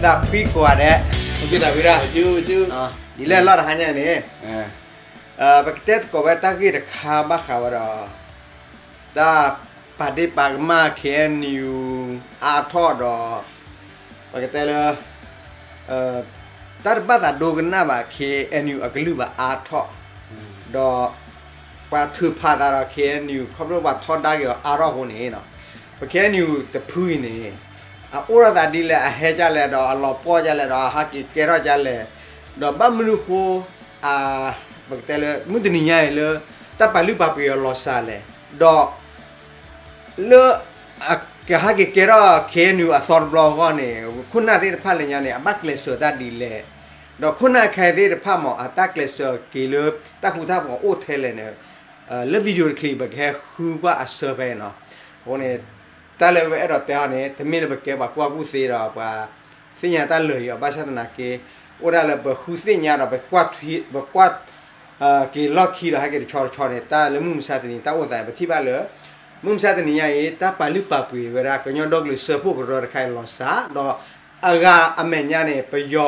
သးဖှံကိးဂၤဒဲး, ဒ်လဲၣ်လီၤတဟါညါန့ၣ်, ပကတဲသကိးဝဲတၢ်ဂ့ၢ်တခါဘၣ်ဃးဝဲဒီး တၢ်ပာ်ဒ့ၣ်ပာ်ကမၣ် ခ့ၣ်အဲၣ်ယူၣ် အါထီၣ်ဒီး ပကတဲလၢ တၢ်တဘၣ်သးဒိကနၣ်ဘၣ် ခ့ၣ်အဲၣ်ယူၣ် အကလုၢ်ဘၣ်အါထီၣ်, ဒီး ပှၤထုးဖးသးဒီး ခ့ၣ်အဲၣ်ယူၣ် ခီဖျိပှၤထီဒါက့ၤအီၤအါထီၣ်အဃိန့ၣ်, ပ ခ့ၣ်အဲၣ်ယူၣ် တဖုအံၤန့ၣ် အအိၣ်ဒီးသးဒ်လဲၣ် အဟဲဒ်လဲၣ်ဒီး အလီၤပှီၢ်ဒ်လဲၣ်ဒီး အဟးက့ၤကဲထီၣ်ဒ်လဲၣ်, ဒီးဘၣ်မနုၤအဃိ ပကတဲလၢ မုၢ်တနံၤညါအံၤလၢ တၢ်ပာ်လုၢ်ပာ်ပှ့ၤအီၤလီၤစှၤလဲၣ်, ဒီး လၢ ကဟဲက့ၤကဲထီၣ် ခ့ၣ်အဲၣ်ယူၣ် အသီတဘျီအဂီၢ်န့ၣ် ခိၣ်နၢ်သ့ၣ်တဖၣ်လၢညါန့ၣ် အဘၣ်ကျဲးစၢးတၢ်ဒ်လဲၣ်, ဒီးခိၣ်နၢ်ခဲအံၤသ့ၣ်တဖၣ်မ့ၢ် အတၢ်ကျဲးစၢးက့ၤလၢ တၢ်ဃူတၢ်ဖိးအိၣ်ထဲလဲၣ်န့ၣ်, လၢ video တချံး ပကဟဲဃုကွၢ်အဆၢဖဲအံၤနီၤ. အဃိန့ၣ် တၢ်လၢပအဲၣ်ဒိးတဲအီၤန့ၣ် တမ့ၢ်လၢပကဲပှၤကူၣ်ဘၣ်ကူၣ်သ့ဒီး ပှၤသ့ၣ်ညါတၢ်လၢာ်အံၤအီၤ ဘၣ်ဆၣ်သနာ်က့ အိၣ်ဒၣ်လၢပဃုသ့ၣ်ညါဒီး ပကွၢ် ပကွၢ် က့ၤလီၢ်ခံဒီး ဟဲက့ၤတဆီတဆီန့ၣ် တၢ်လၢမုၢ်မဆါတနံၤ တၢ်အိၣ်သးန့ၣ် ပထံၣ်ဘၣ်လၢ မုၢ်မဆါတနံၤညါအံၤ တၢ်ပာ်လုၢ်ပာ်ပှ့ၤဝဲဒၣ် ကညီဒီကလုာ်စၢဖှိၣ်ကရၢတခါအံၤလီၤစှၤ ဒီးအဂၤအမဲာ်ညါန့ၣ် ပယီၤ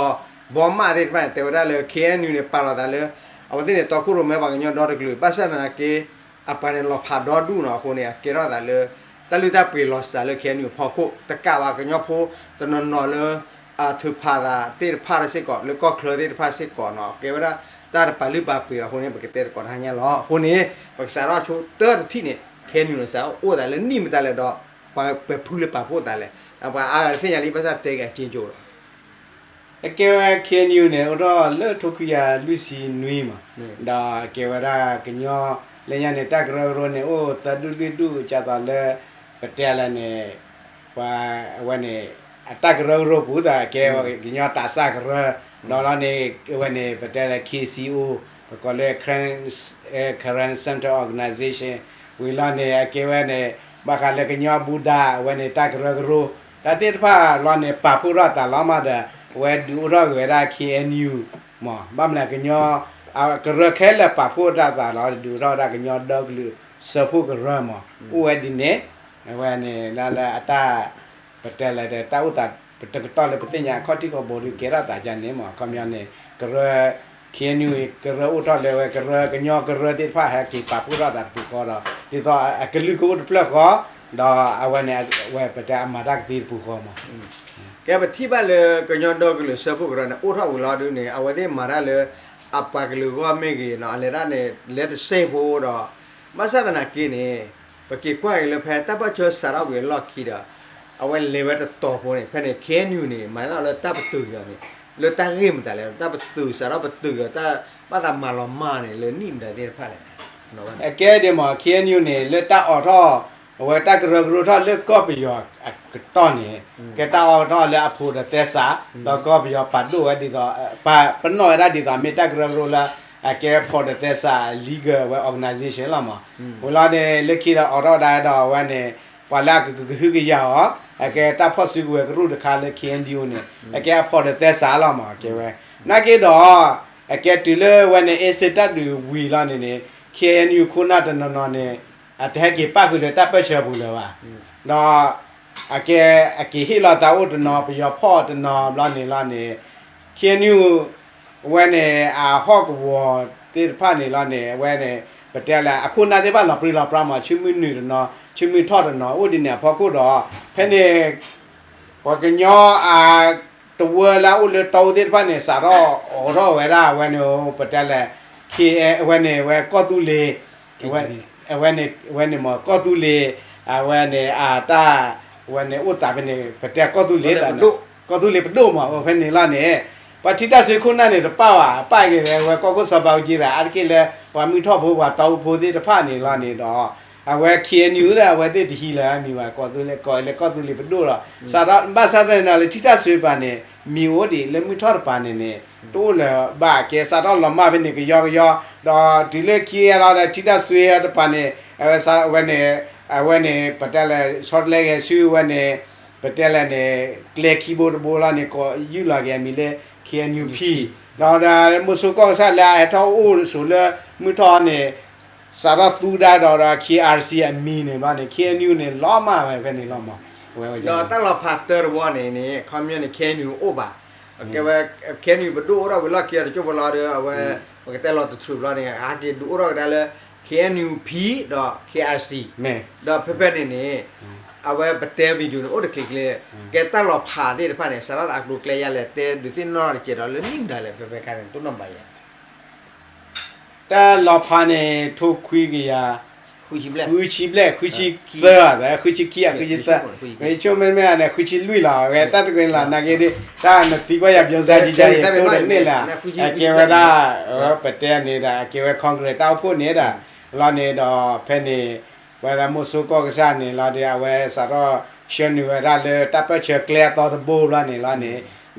ဘီမးသ့ၣ်တဖၣ်န့ၣ် တဲဝဲဒၣ်လၢ ခ့ၣ်အဲၣ်ယူၣ် န့ၣ် ပာ်လီၤသးလၢ အဝဲသ့ၣ်န့ၣ် တီခိၣ်ရိၣ်မဲပှၤကညီဒီတကလုာ် ဘၣ်ဆၣ်သနာ်က့ အပှၤန့ၣ်လီၤဖးဒီဒူၣ်နီၤ. အဃိန့ၣ် အကဲထီၣ်သးလၢ တၢ်လုၢ်တၢ်ပှ့ၤလီၤစှၤလၢ ခ့ၣ်အဲၣ်ယူၣ် အဖီခိၣ် တကးဘၣ်ကညီဖိတနီၤနီၤလၢ အထုးဖးသးသ့ၣ်တဖၣ်စ့ၢ်ကီး လၢကီၢ်ချၢသ့ၣ်တဖၣ်စ့ၢ်ကီးနီၤ ကဲဝဲဒၣ်တၢ်တပာ်လုၢ်ပာ်ပှ့ၤအဃိန့ၣ် ပကတဲသကိးတဟါညါလီၤ. အဃိန့ၣ် ပကစးထီၣ်ဆိတၢတထံၣ်န့ၣ် ခ့ၣ်အဲၣ်ယူၣ် လီၤစှၤအိၣ်သးလၢနံၣ်မတၤလဲၣ်ဒီး ပှၤပဲာ်ဖုလၢပာ်ဖှိၣ်သးလဲၣ် ပှၤအါဂၤတသ့ၣ်ညါလံ ဘၣ်ဆၣ်တဲက့ၤအက့ကၠိလီၤ. အကဲဝဲ ခ့ၣ်အဲၣ်ယူၣ် န့ၣ် အိၣ်ထီၣ်လၢထိခွံကယၤလွံၢ်ဆံနွံမး, ဒီးကဲဝဲဒၣ်ကညီ လၢညါန့ၣ် တၢ်ကရၢကရိန့ၣ် အိၣ်သၢဒူၣ်လွံၢ်ဒူၣ် ကၢ်သိးလၢ ပတဲလဲၣ်န့ၣ် ပှၤအဝဲန့ၣ် အတၢ်ကရၢကရိပူၤသး ကဲဝဲကညီသးစၢ်ကရၢ, ဒီးလီၤန့ၣ် အဝဲန့ၣ် ပတဲလၢ ခ့ၣ်စံၣ်အိၣ် ပကိးလၢ Karen Central Organization ဝံၤလီၤန့ၣ် အကဲဝဲန့ၣ် ဘၣ်ဃးလၢကညီဘူဒၤ အဝဲန့ၣ် တၢ်ကရၢကရိ တၢ်သ့ၣ်တဖၣ်လီၤန့ၣ် ပာ်ဖှိၣ်ထီၣ်သးလီၤမးဒီး အဝဲဒုးအိၣ်ထီၣ်က့ၤဝဲဒၣ် ခ့ၣ်အဲၣ်ယူၣ် မး ဘၣ်မနုၤကညီ ကရၢခဲလၢာ်ပာ်ဖှိၣ်တၢ်သးလီၤ ဒုးအိၣ်ထီၣ်ဝဲဒၣ်ကညီဒီကလုာ်စၢဖှိၣ်ကရၢမး အိၣ်ဝဲဒ်န့ၣ်, အဝဲန့ၣ်လၢအတၢ် ပတဲလဲၣ်ဒီး တၢ်အိၣ်သး ပတကတီၢ်လၢပသ့ၣ်ညါအခီၣ်ထံးခီၣ်ဘိဒီး ကဲထီၣ်သးဒ်န့ၣ်မး အခီပညီန့ၣ် ကရၢ ခ့ၣ်အဲၣ်ယူၣ် ကရၢအိၣ်ထီၣ်လၢဝဲ ကရၢကညီကရၢသ့ၣ်တဖၣ်ဟဲက့ၤပာ်ဖှိၣ်ထီၣ်သးတပူၤဃီဒီး ဒ်သိးအကလုၢ်ကအိၣ်တဖျၢၣ်ဃီ, ဒီးအဝဲန့ၣ် ဝဲပတဲအမၤတၢ်ကသ့တပူၤဃီမး ကဲပထံၣ်ဘၣ်လၢကညီဒီကလုာ်စၢဖှိၣ်ကရၢန့ၣ် အိၣ်ထီၣ်ဝံၤလီၤဒုးန့ၣ် အဝဲသ့ၣ်မၤတၢ်လၢ အပှၤကလုာ်ဂီၢ်မ့ၢ်ဂ့ၤနီၤ အလဲၤတၢ်န့ၣ် လဲၤတစဲးဖိဒီး ဘၣ်ဆၣ်သနာ်က့န့ၣ် ပက့ၤကွၢ်က့ၤလၢဖဲတၢ်ပၢၢ်ဆၢစးထီၣ်ဝံၤအလီၢ်ခံဒီး အဝဲလဲၤဝဲတတီၤဖိန့ၣ် ဖဲန့ၣ် ခ့ၣ်အဲၣ်ယူၣ် န့ၣ် မၤသးလၢတၢ်ပတုာ်က့ၤအီၤန့ၣ် လၢတၢ်ဂ့ၢ်မတၤလဲၣ် တၢ်ပတုာ်စးထီၣ်ပတုာ်က့ၤအီၤ တၢ်ဘၣ်သးမၤလီၤမၢ်န့ၣ် လၢနံၣ်မတၤသ့ၣ်တဖၣ်လဲၣ်. အကဲဒ်မး ခ့ၣ်အဲၣ်ယူၣ် န့ၣ် လၢတၢ်အိးထီၣ် အဝဲတၢ်ကရၢကရိထီၣ်လၢကီၢ်ပယီၤအကတီၢ်န့ၣ် ကဲတၢ်အိးထီၣ်လၢအဖိးဒီးသဲစး ဒီးကီၢ်ပယီၤပာ်ဒိၣ်ဝဲဒ်သိး ပာ်ပနီၣ်ဝဲဒၣ်ဒ်သိးမ့ၢ်တၢ်ကရၢကရိလၢ အကဲဖိးဒီးသဲစး legal ဝဲ organization လီၤမး. ဝံၤလီၤန့ၣ် လၢခံဒီးအိးထီၣ်ဝဲဒၣ်ဒီးအဝဲန့ၣ် ပှၤလၢအကကဟုကယာ်အီၤ အကဲတၢ်ဖီၣ်စုကဝဲၤကရူၢ်တခါလၢ ခ့ၣ်အဲၣ်ယူၣ် န့ၣ် အကဲအဖိးဒီးသဲစးလီၤမး ကဲဝဲ နာ်က့ဒီး အကဲတုၤလၢဝဲန့ၣ် အ့စ့တၢ်ဒုးဝံၤလီၤန့ၣ်န့ၣ် ခ့ၣ်အဲၣ်ယူၣ် ခိၣ်နၢ်တနီၤနီၤန့ၣ် အတဟဲက့ၤပၣ်ဃုာ်ဒီးတၢ်ပၢၢ်ဆၢပူၤလၢၤဘၣ်. ဒီး အကဲ အက့ၤဟ့ၣ်လီၤသးအိၣ်တနီၤ ပယီၤဖီၣ်တနီၤဘျီန့ၣ်လီၤန့ၣ် ခ့ၣ်အဲၣ်ယူၣ် အဝဲန့ၣ် အဟီၣ်ကဝီၤသ့ၣ်တဖၣ်န့ၣ်လီၤန့ၣ် အဝဲန့ၣ် ပတဲလဲၣ် အခိၣ်နၢ်သ့ၣ်တဖၣ်လီၤပြံလီၤပြါမး ဆူမုၢ်နုာ်တနီၤ ဆူမုၢ်ထီၣ်တနီၤ အိၣ်ဒ်န့ၣ်အဖီခိၣ်ဒီး ဖဲန့ၣ် ပှၤကညီအ တဝၢလၢအအိၣ်လၢတီအူသ့ၣ်တဖၣ်န့ၣ် စးထီၣ်အိးထီၣ်ဝဲဒၣ် အဝဲန့ၣ် ပတဲလဲၣ် ခ့ၣ်အဲၣ် အဝဲန့ၣ် ဝဲကီၢ်သူလ့ၤ အဝဲန့ၣ် ဝဲန့ၣ်မး ကီၢ်သူလ့ၤ အဝဲန့ၣ် အတၢ် ဝဲန့ၣ်အိၣ်သးဖဲန့ၣ် ပတဲကီၢ်သူလ့ၤ ကီၢ်သူလ့ၤပဒိၣ်မး အိၣ်ဖဲန့ၣ်လီၤန့ၣ် ပှၤထံတၢ်စုခီၣ်နၢ်န့ၣ် တပာ်ဘၣ် ပာ်က့ၤဝဲ ဝဲကီၢ်ခိၣ်စီၤဘးအူကၠံဒီး အါတက့ၢ်လၢ ပှၤမုၢ်ထီၣ်ဖိ ပှၤတီအူဖိသ့ၣ်တဖၣ်န့ၣ်လီၤန့ၣ်ဒီး အဝဲ ခ့ၣ်အဲၣ်ယူၣ် အဝဲသ့ၣ်တဟံးလၢၤ မံၤဝဲ ကိးလၢကီၢ်သူလ့ၤပဒိၣ်ဒီး စးထီၣ် ဘၣ်ဆၣ်သနာ်က့ လၢထံတၢ်စုပၤန့ၣ် မံၤအိၣ်ဒံး လၢမုၢ်ထီၣ်တပၤန့ၣ်န့ၣ် တအိၣ်လၢၤဘၣ် ကဲစးထီၣ်လီၤမၢ်ဖဲန့ၣ် ကယီကယီ ဒီးတုၤလၢခံဂၤလီၤဒီး ထံတၢ်စုတပၤန့ၣ် အဝဲန့ၣ် အဝဲန့ၣ် ပတဲလဲၣ် ဆီတလဲဂဲၤဆူဝဲန့ၣ် ပတဲလဲၣ်န့ၣ် ကျဲခံဘိတဘိလီၤန့ၣ် ကိးယုၢ်လီၤက့ၤအမံၤလၢ ခ့ၣ်အဲၣ်ယူၣ်ဖံၣ် ဒီး ဒီးမိၢ်ဆိကီၢ်ကစၢ်လၢအဟဲထီၣ်အိၣ်ဆိးလၢမုၢ်ထီၣ်န့ၣ် စးထီၣ်သူဒါဒီး ဒီး ခ့ၣ်အါစံၣ် အမံၤန့ၣ်ဘျီန့ၣ် ခ့ၣ်အဲၣ်ယူၣ် န့ၣ် လီၤမၢ်ဝဲဖဲန့ၣ်လီၤမး. ဒီးတၢ်လီၤဖးတၢတဝီန့ၣ်န့ၣ် ခီပညီန့ၣ် KNU အိၣ်ဘၣ်, ကဲဝဲ KNU ပဒိၣ်အိၣ်ထီၣ်ဝံၤလီၢ်ခံဒီး တကၠိဖိလီၤဒီး အဝဲ ပကတဲလီၤတထြူးဘျီန့ၣ် ဟးက့ၤဒုးအိၣ်ထီၣ်ကဒါလၢ KNUP ဒီး KRC ဒီးဖဲဖဲန့ၣ်န့ၣ် အဝဲပတဲ video န့ၣ် အိၣ်တချံးချ့, ကဲတၢ်လီၤဖးသ့ၣ်တဖၣ်န့ၣ် စးထီၣ်သးအကျိၤအကျဲယါလဲၣ်တဲဒုးသ့ၣ်နီၣ်တကဲးဒီးလၢနံၣ်မတၤလဲၣ် ဖဲဖဲခါန့ၣ် တိၢ်နီၣ်ဘၣ်ယၤ တၢ်လီၤဖးန့ၣ် ထိခွံကယၤ ဃုဆံဘျဲၣ် ဃုဆံသၢ, ဃုဆံခံ ဃုဆံသၢ, ယဆိကမိၣ်မ့မ့ၢ်န့ၣ် ဃုဆံလွံၢ်လီၤ, အဝဲတၢ်တကွဲးလီၤ နာ်က့ဒ် တၢ်နသံကွၢ်ယၤ ပြောစရာ ယံာ်ယံာ် တိၢ်တန့ၢ်လၢၤ, အကဲဝဲဒၣ် ပတဲန့ၣ်ဒီး အကဲဝဲ Congress တၢ်အိၣ်ဖှိၣ်န့ၣ်ဒီး လီၤန့ၣ်ဒီး ဖဲန့ၣ် ပဝဲဒၣ်မိၢ်စိကီၢ်ကစၢ်န့ၣ်လီၤဒီး အဝဲစးထီၣ်ဆှၢနုာ်ဝဲဒၣ်လၢတၢ်ပၢၢ်ဆၢကျဲအသီတဘိဘျီန့ၣ်လီၤန့ၣ်, ဒီး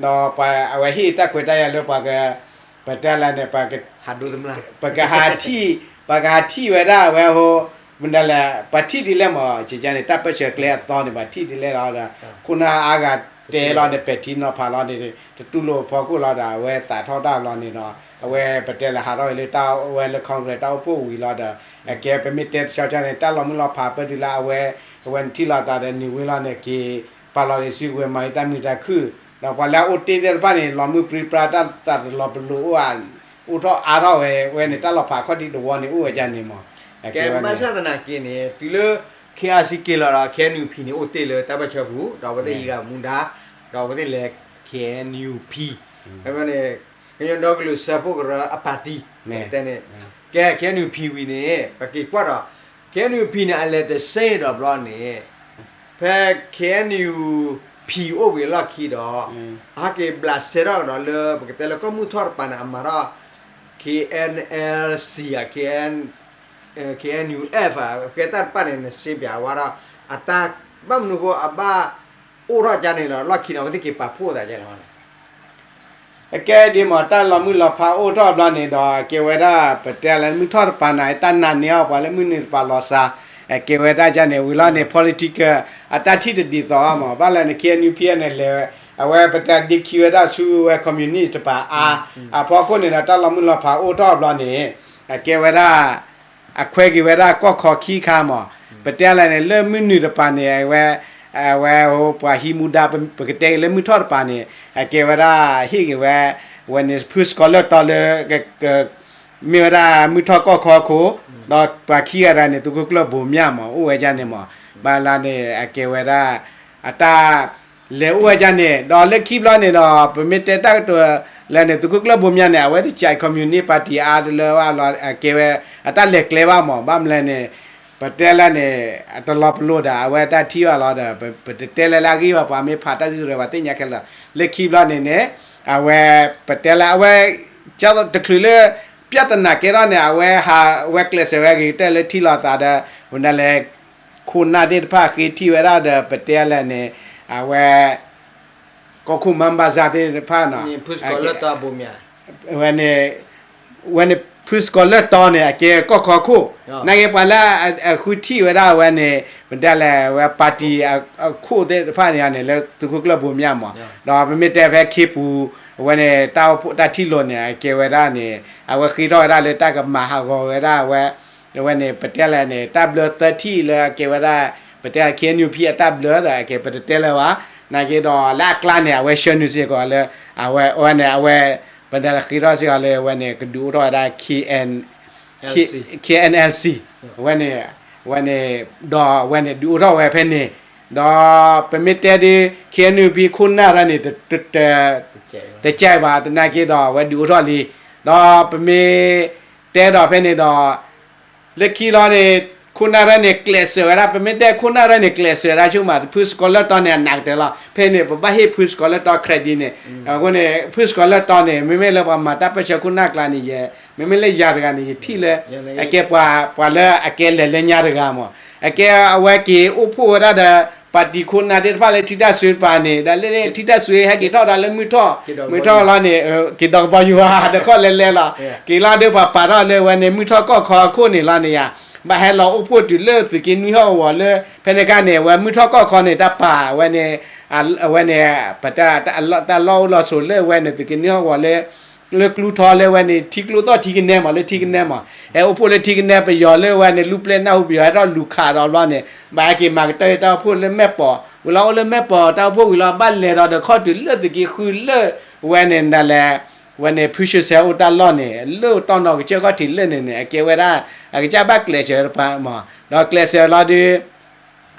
ပှၤအဝဲဟ့ၣ်တၢ်ခွဲးတၢ်ယာ်လၢပှၤက ပတဲလဲၣ်န့ၣ် ပကဟးထံၣ်, ပကဟးထံၣ်ဝဲဒၣ်အဝဲဟိ မနုၤလဲၣ် ပှၤထံၣ်ဒ်လဲၣ်မး ကန့ၣ် တၢ်ပၢၢ်ဆၢကျဲအသီန့ၣ် ပှၤထံၣ်ဒ်လဲၣ်လီၤဒီး ခိၣ်နၢ်အါဂၤတဲလီၤန့ၣ် ပဲာ်ထံနီၤဖးလီၤန့ၣ် တတူၢ်လိာ်ဖီခိၣ်လီၤဒီး အဝဲသးထီၣ်တၢ်ဘျီန့ၣ်ဒီး အဝဲပတဲလဲၣ်ဟးထီၣ်ဝဲလၢတၢ်ဝဲလၢ Congress တၢ်အိၣ်ဖှိၣ်ဝံၤလီၤဒီး အကဲပမ့ၢ်တဲတဆီဆီန့ၣ် တၢ်လီၤမုၢ်လီၤဖးပၢၢ်တုၤလၢအဝဲ အဝဲန့ၣ်ထံၣ်လိာ်သးဒီးနုာ်ဝံၤလီၤန့ၣ် က့ၤပာ်လီၤဂ့ၤစုကဝဲၤမၤအံၤတၢ်မုာ်တၢ်ခုၣ်, ဒီးပှၤလၢအအိၣ်တ့ၢ်သ့ၣ်တဖၣ်န့ၣ် လီၤမုၢ်ပြံပြါတၢ်သးတလီၤပလိာ်အိၣ် အိၣ်ထီၣ်အါထီၣ်ဝဲ ဝဲန့ၣ်တၢ်လီၤဖးခီၣ်ထံးတဝီန့ၣ်အိၣ်ဝဲဒၣ်န့ၣ်မး, ကဲဘၣ်ဆၣ်သနာ်က့န့ၣ် တုၤလၢ KRC က့ၤလီၤဒီး KNUP န့ၣ် အိၣ်တ့ၢ်လၢတၢ်ပၢၢ်ဆၢပူၤ ဒီးအဝဲသ့ၣ်ဟံးဂၤမူဒါ ဒီးအဝဲသ့ၣ်လဲၤ KNUP ဖဲန့ၣ် ကညီဒီကလုာ်စၢဖှိၣ်ကရၢအပၣ်တံၣ် တဲန့ၣ် ကဲ KNUP ဝံၤန့ၣ် ပက့ၤကွၢ်ဒီး KNUP န့ၣ် အလဲၤတဆ့ဒီးဘျီန့ၣ် ဖဲ KNUP အိၣ်ဝံၤအလီၢ်ခံဒီး အဟးက့ၤဘျးစဲထီၣ်ကဒီးလၢ ပကတဲလၢကီၢ်မုၢ်ထီၣ်တပၤန့ၣ် အမၤထီၣ် KNLC ဧါ KN KNUF ဧါ ကဲတၢ်တဖၣ်န့ၣ် နစ့ပၠးဝဲဒီး အတၢ် ဘၣ်မနုၤဃိအဘၣ်အိၣ်ထီၣ်ကန့ၣ်ဒီး လီၢ်ခံန့ၣ် အဝဲသ့ၣ်က့ၤပာ်ဖှိၣ်သးကန့ၣ်လီၤ. အကဲဒ်မး တၢ်လီၤမုၢ်လီၤဖးအိၣ်ထီၣ်ဘျီန့ၣ်ဒီး ကဲဝဲဒၣ် ပတဲလၢမုၢ်ထီၣ်တပၤန့ၣ် တၢ်နာ်န့ၢ်အီၤပှၤလၢမုၢ်နုာ်တပၤလီၤစှၤ, ကဲဝဲဒၣ်ကန့ၣ် ဝံၤလီၤန့ၣ် political အတၢ်ထံၣ်တဒ်သိးဘၣ်မး ဘၣ်လဲၣ်န့ၣ် KNUP န့ၣ်လဲၤ အဝဲပတဲဒ့ခံဝဲဒၣ်ဆူဝဲ communist တပၤအါ, အဖီခိၣ်န့ၣ်ဒီး တၢ်လီၤမုၢ်လီၤဖးအိၣ်ထီၣ်ဘျီန့ၣ် အကဲဝဲဒၣ် အခွဲက့ၤဝဲဒၣ်ကီၢ်ခီခံခါမး, ပတဲလဲၣ်န့ၣ် လၢမုၢ်နုာ်တပၤန့ၣ် အဝဲ အဝဲ ပှၤဟံးမူဒါ ပကတဲက့ၤလၢမုၢ်ထီၣ်တပၤန့ၣ် အကဲဝဲဒၣ်ဟ့ၣ်က့ၤဝဲ ဝဲန့ၣ် ဖုစကီၤလၢၢ်တီလၢ မ့ၢ်ဝဲဒၣ်မုၢ်ထီၣ်ကီၢ်ခီခိၣ်, ဒီးပှၤခံဂၤတဂၤန့ၣ် သုးခိၣ်ကျၢၢ်ဘိမၠၣ်မး အိၣ်ဝဲဒၣ်န့ၣ်မး, ဘၣ်လၢန့ၣ် အကဲဝဲဒၣ် အတၢ် လဲၤအိၣ်ဝဲဒၣ်န့ၣ် ဒီးလၢခံဘျီန့ၣ်ဒီး ပမ့ၢ်တဲတၢ်ကတိၤလဲၣ်န့ၣ် သုးခိၣ်ကျၢၢ်ဘိမၠၣ်န့ၣ် အဝဲတကး communist party အါတလၢဘၣ်လီၤ အကဲဝဲ အတၢ်လဲၤကျဲဘၣ်မး ဘၣ်မလဲၣ်န့ၣ် ပတဲလဲၣ်န့ၣ် အတလီၤပလိာ်ဒီး အဝဲတၢ်ထံၣ်ဘၣ်လီၤဒီး ပတတဲလဲၣ်လၢအဂ့ၢ်ဘၣ် ပှၤမ့ၢ်ဖးတၢ်စံၣ်စိၤဒီး ပှၤသ့ၣ်ညါခဲလၢာ်, လၢခံဘျီန့ၣ်န့ၣ် အဝဲ ပတဲလၢအဝဲ တချုးလၢ ပြဿနာကဲထီၣ်န့ၣ် အဝဲဟး အဝဲကျဲးစၢးဝဲဂ့ၤကတၢၢ်လၢထံၣ်လိာ်သးဒီး ဝဲဒၣ်လဲၣ် ခိၣ်နၢ်သ့ၣ်တဖၣ်ဃ့ထံၣ်ဝဲဒၣ်ဒီး ပတဲလဲၣ်န့ၣ် အဝဲ ကီၢ်ခိၣ်မါဘၣ်စၢ်သ့ၣ်တဖၣ်နီၤ ဝဲန့ၣ် ဝဲန့ၣ် ဖုစကီၤလၢၢ်တီန့ၣ် အကဲကီၢ်ခီခိၣ်, နာ်က့ပှၤလၢအဃုထံၣ်ဝဲဒၣ်ဝဲန့ၣ် ပတဲလဲၣ်ဝဲ party အခိၣ်သ့ၣ်တဖၣ်န့ၣ်န့ၣ် လၢသုးခိၣ်ကျၢၢ်ဘိမၠၣ်မး, ဒီးပမ့ၢ်တဲဖဲခ့ပူၤ အဝဲန့ၣ် တၢ်အိၣ်ဖှိၣ်တၢ်ထံၣ်လိာ်န့ၣ် အကဲဝဲဒၣ်န့ၣ် အဝဲဃ့ထီၣ်ဝဲဒၣ်လၢတၢ်ကမၤဟးဂီၤဝဲဒၣ်ဝဲ အဝဲန့ၣ် ပတဲလဲၣ်န့ၣ် တၢ်ဘျၢသၢထံၣ်လၢအကဲဝဲဒၣ် ပတဲ KNUP အတၢ်ဘျၢဒီး အကဲပတတဲလၢၤဘၣ်, နာ်က့ဒီးလၢအကျါန့ၣ် အဝဲဆှၢနုာ်စ့ၢ်ကီးလၢ အဝဲ အဝဲန့ၣ် အဝဲ ပတဲလဲၣ်ဃ့ထီၣ်စ့ၢ်ကီးလၢ အဝဲန့ၣ် ကဒုးအိၣ်ထီၣ်ဝဲဒၣ် KN KNLC အဝဲန့ၣ် အဝဲန့ၣ် ဒီးအဝဲန့ၣ် ဒုးအိၣ်ထီၣ်ဝဲဖဲန့ၣ်, ဒီးပမ့ၢ်တဲဒ် KNUP ခိၣ်နၢ်ရၢန့ၣ် တ တ တကဲဘၣ် သနာ်က့ဒီး အဝဲဒုးအိၣ်ထီၣ်လံ, ဒီးပမ့ၢ်တဲဒီးဖဲန့ၣ်ဒီး လၢခံလီၤန့ၣ် ခိၣ်နၢ်ရၢန့ၣ် ကျဲးစၢးဝဲဒၣ် ပမ့ၢ်တဲခိၣ်နၢ်ရၢန့ၣ် ကျဲးစၢးဝဲဒၣ်ဆိမး ဖုစကီၤလၢၢ်တီန့ၣ် အနးကတၢၢ်လီၤ. ဖဲန့ၣ် ပဘၣ်ဟ့ၣ်ဖုစကီၤလၢၢ်တီ credit န့ၣ်, အဃိန့ၣ် ဖုစကီၤလၢၢ်တီန့ၣ် မ့မ့ၢ်လၢပှၤမၤတၢ်ပၢၢ်ဆၢခိၣ်နၢ်ကျါန့ၣ်ယဲ, မ့မ့ၢ်လၢယၤတဂၤန့ၣ် ယထံၣ်လၢ အကဲပှၤ ပှၤလၢအကဲလဲၤလၢညါတဂၤမး, အကဲအဝဲက့ၤအိၣ်ဖှိၣ်ဝဲဒၣ်ဒီး ပၣ်တံၣ်ခိၣ်နၢ်သ့ၣ်တဖၣ်လၢထံတၢ်စွ့တပၤန့ၣ် ဒီးလၢထံတၢ်စွ့ဟဲက့ၤထီၣ်ဒၣ်လၢမုၢ်ထီၣ်, မုၢ်ထီၣ်လီၤန့ၣ် က့ၤဒီးကဘီယူၤဧါ ဒီးခီၣ်လဲၤလဲၤလီၤ. က့ၤလီၤဒုးပှၤပာ်ထီၣ်လၢဝဲန့ၣ်မုၢ်ထီၣ်ကီၢ်ခီအခိၣ်န့ၣ်လီၤန့ၣ်ယါ, ဘၣ်ဟဲလီၤအိၣ်ဖှိၣ်တုၤလၢသုးက့နွံဟီၣ်ကဝီၤလၢ ဖဲန့ၣ်အခါန့ၣ် အဝဲမုၢ်ထီၣ်ကီၢ်ခီန့ၣ် တၢ်ပာ်ဝဲန့ၣ် အဝဲန့ၣ် ပတၢ် တၢ်လီၢ်အိၣ်လီၢ်ဆိးလၢဝဲန့ၣ် သုးက့နွံဟီၣ်ကဝီၤလၢ လၢကျူထီလၢဝဲန့ၣ် ထံကျိသီၣ်ထံကနဲမး လၢထံကနဲမး ဟဲအိၣ်ဖှိၣ်လၢထံကနဲ ပယီၤလၢဝဲန့ၣ် လူၢ်ပျဲၢ်နၢ်ဟူပယီၤ ဟဲထီၣ်လူၤခးဒီးဘျီန့ၣ် ဘၣ်ဟဲက့ၤမၤကတၢၢ်တၢ်အိၣ်ဖှိၣ်လၢမဲၢ်ပိာ် ဝံၤလီၤအိၣ်လၢမဲၢ်ပိာ်တၢ်အိၣ်ဖှိၣ်ဝံၤလီၤ ဘၣ်လဲၤဒီးဒီးခီၣ်တုၤလၢသုးက့ဃုလၢ ဝဲန့ၣ်ဒၣ်လဲာ် ဝဲန့ၣ် ဖုၣ်ၡိၣ်စဲအိၣ်တၢ်လီၢ်န့ၣ် လၢတီၢ်နီၣ်ကစၢၢ်ခီၣ်ထံးလၢန့ၣ်န့ၣ် အကဲဝဲဒၣ် အကစၢ်ဘၣ်ကျဲးစၢးတပၤမး ဒီးကျဲးစၢးလီၤဒုး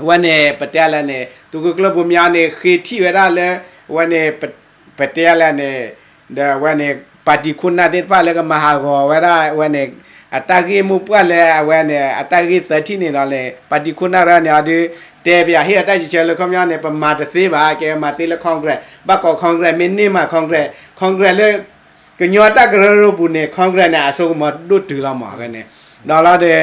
အဝဲန့ၣ် ပတဲလဲၣ်န့ၣ် သုးခိၣ်ကျၢၢ်ဘိမၠါန့ၣ် ဃ့ထံၣ်ဝဲဒၣ်လၢ အဝဲန့ၣ် ပတဲလဲၣ်န့ၣ် ဒီးအဝဲန့ၣ် ပၣ်တံၣ်ခိၣ်နၢ်သ့ၣ်တဖၣ်လၢကမၤဟးဂီၤဝဲဒၣ် အဝဲန့ၣ် အတၢ်ဂ့ၢ်မိၢ်ပှၢ်လၢအဝဲန့ၣ် အတၢ်ဂ့ၢ်သၢထံၣ်န့ၣ်ဒီးန့ၣ် ပၣ်တံၣ်ခိၣ်နၢ်ရၢန့ၣ်အီၤဒုး တဲပယီၤဟ့ၣ်အတၢ်စံးဆၢလၢခီပညီန့ၣ် ပမၤတသ့ဘၣ် ကဲမၤသ့လၢ Congress ဘၣ်ကိး Congress မ့ၢ်န့ၢ်မး Congress Congress လၢ ကညီတၢ်ကရၢကရိပူၤန့ၣ် Congress န့ၣ် အစိကမီၤဒိၣ်တုၤလီၤမး အဝဲန့ၣ် ဒီးလီၤဒီး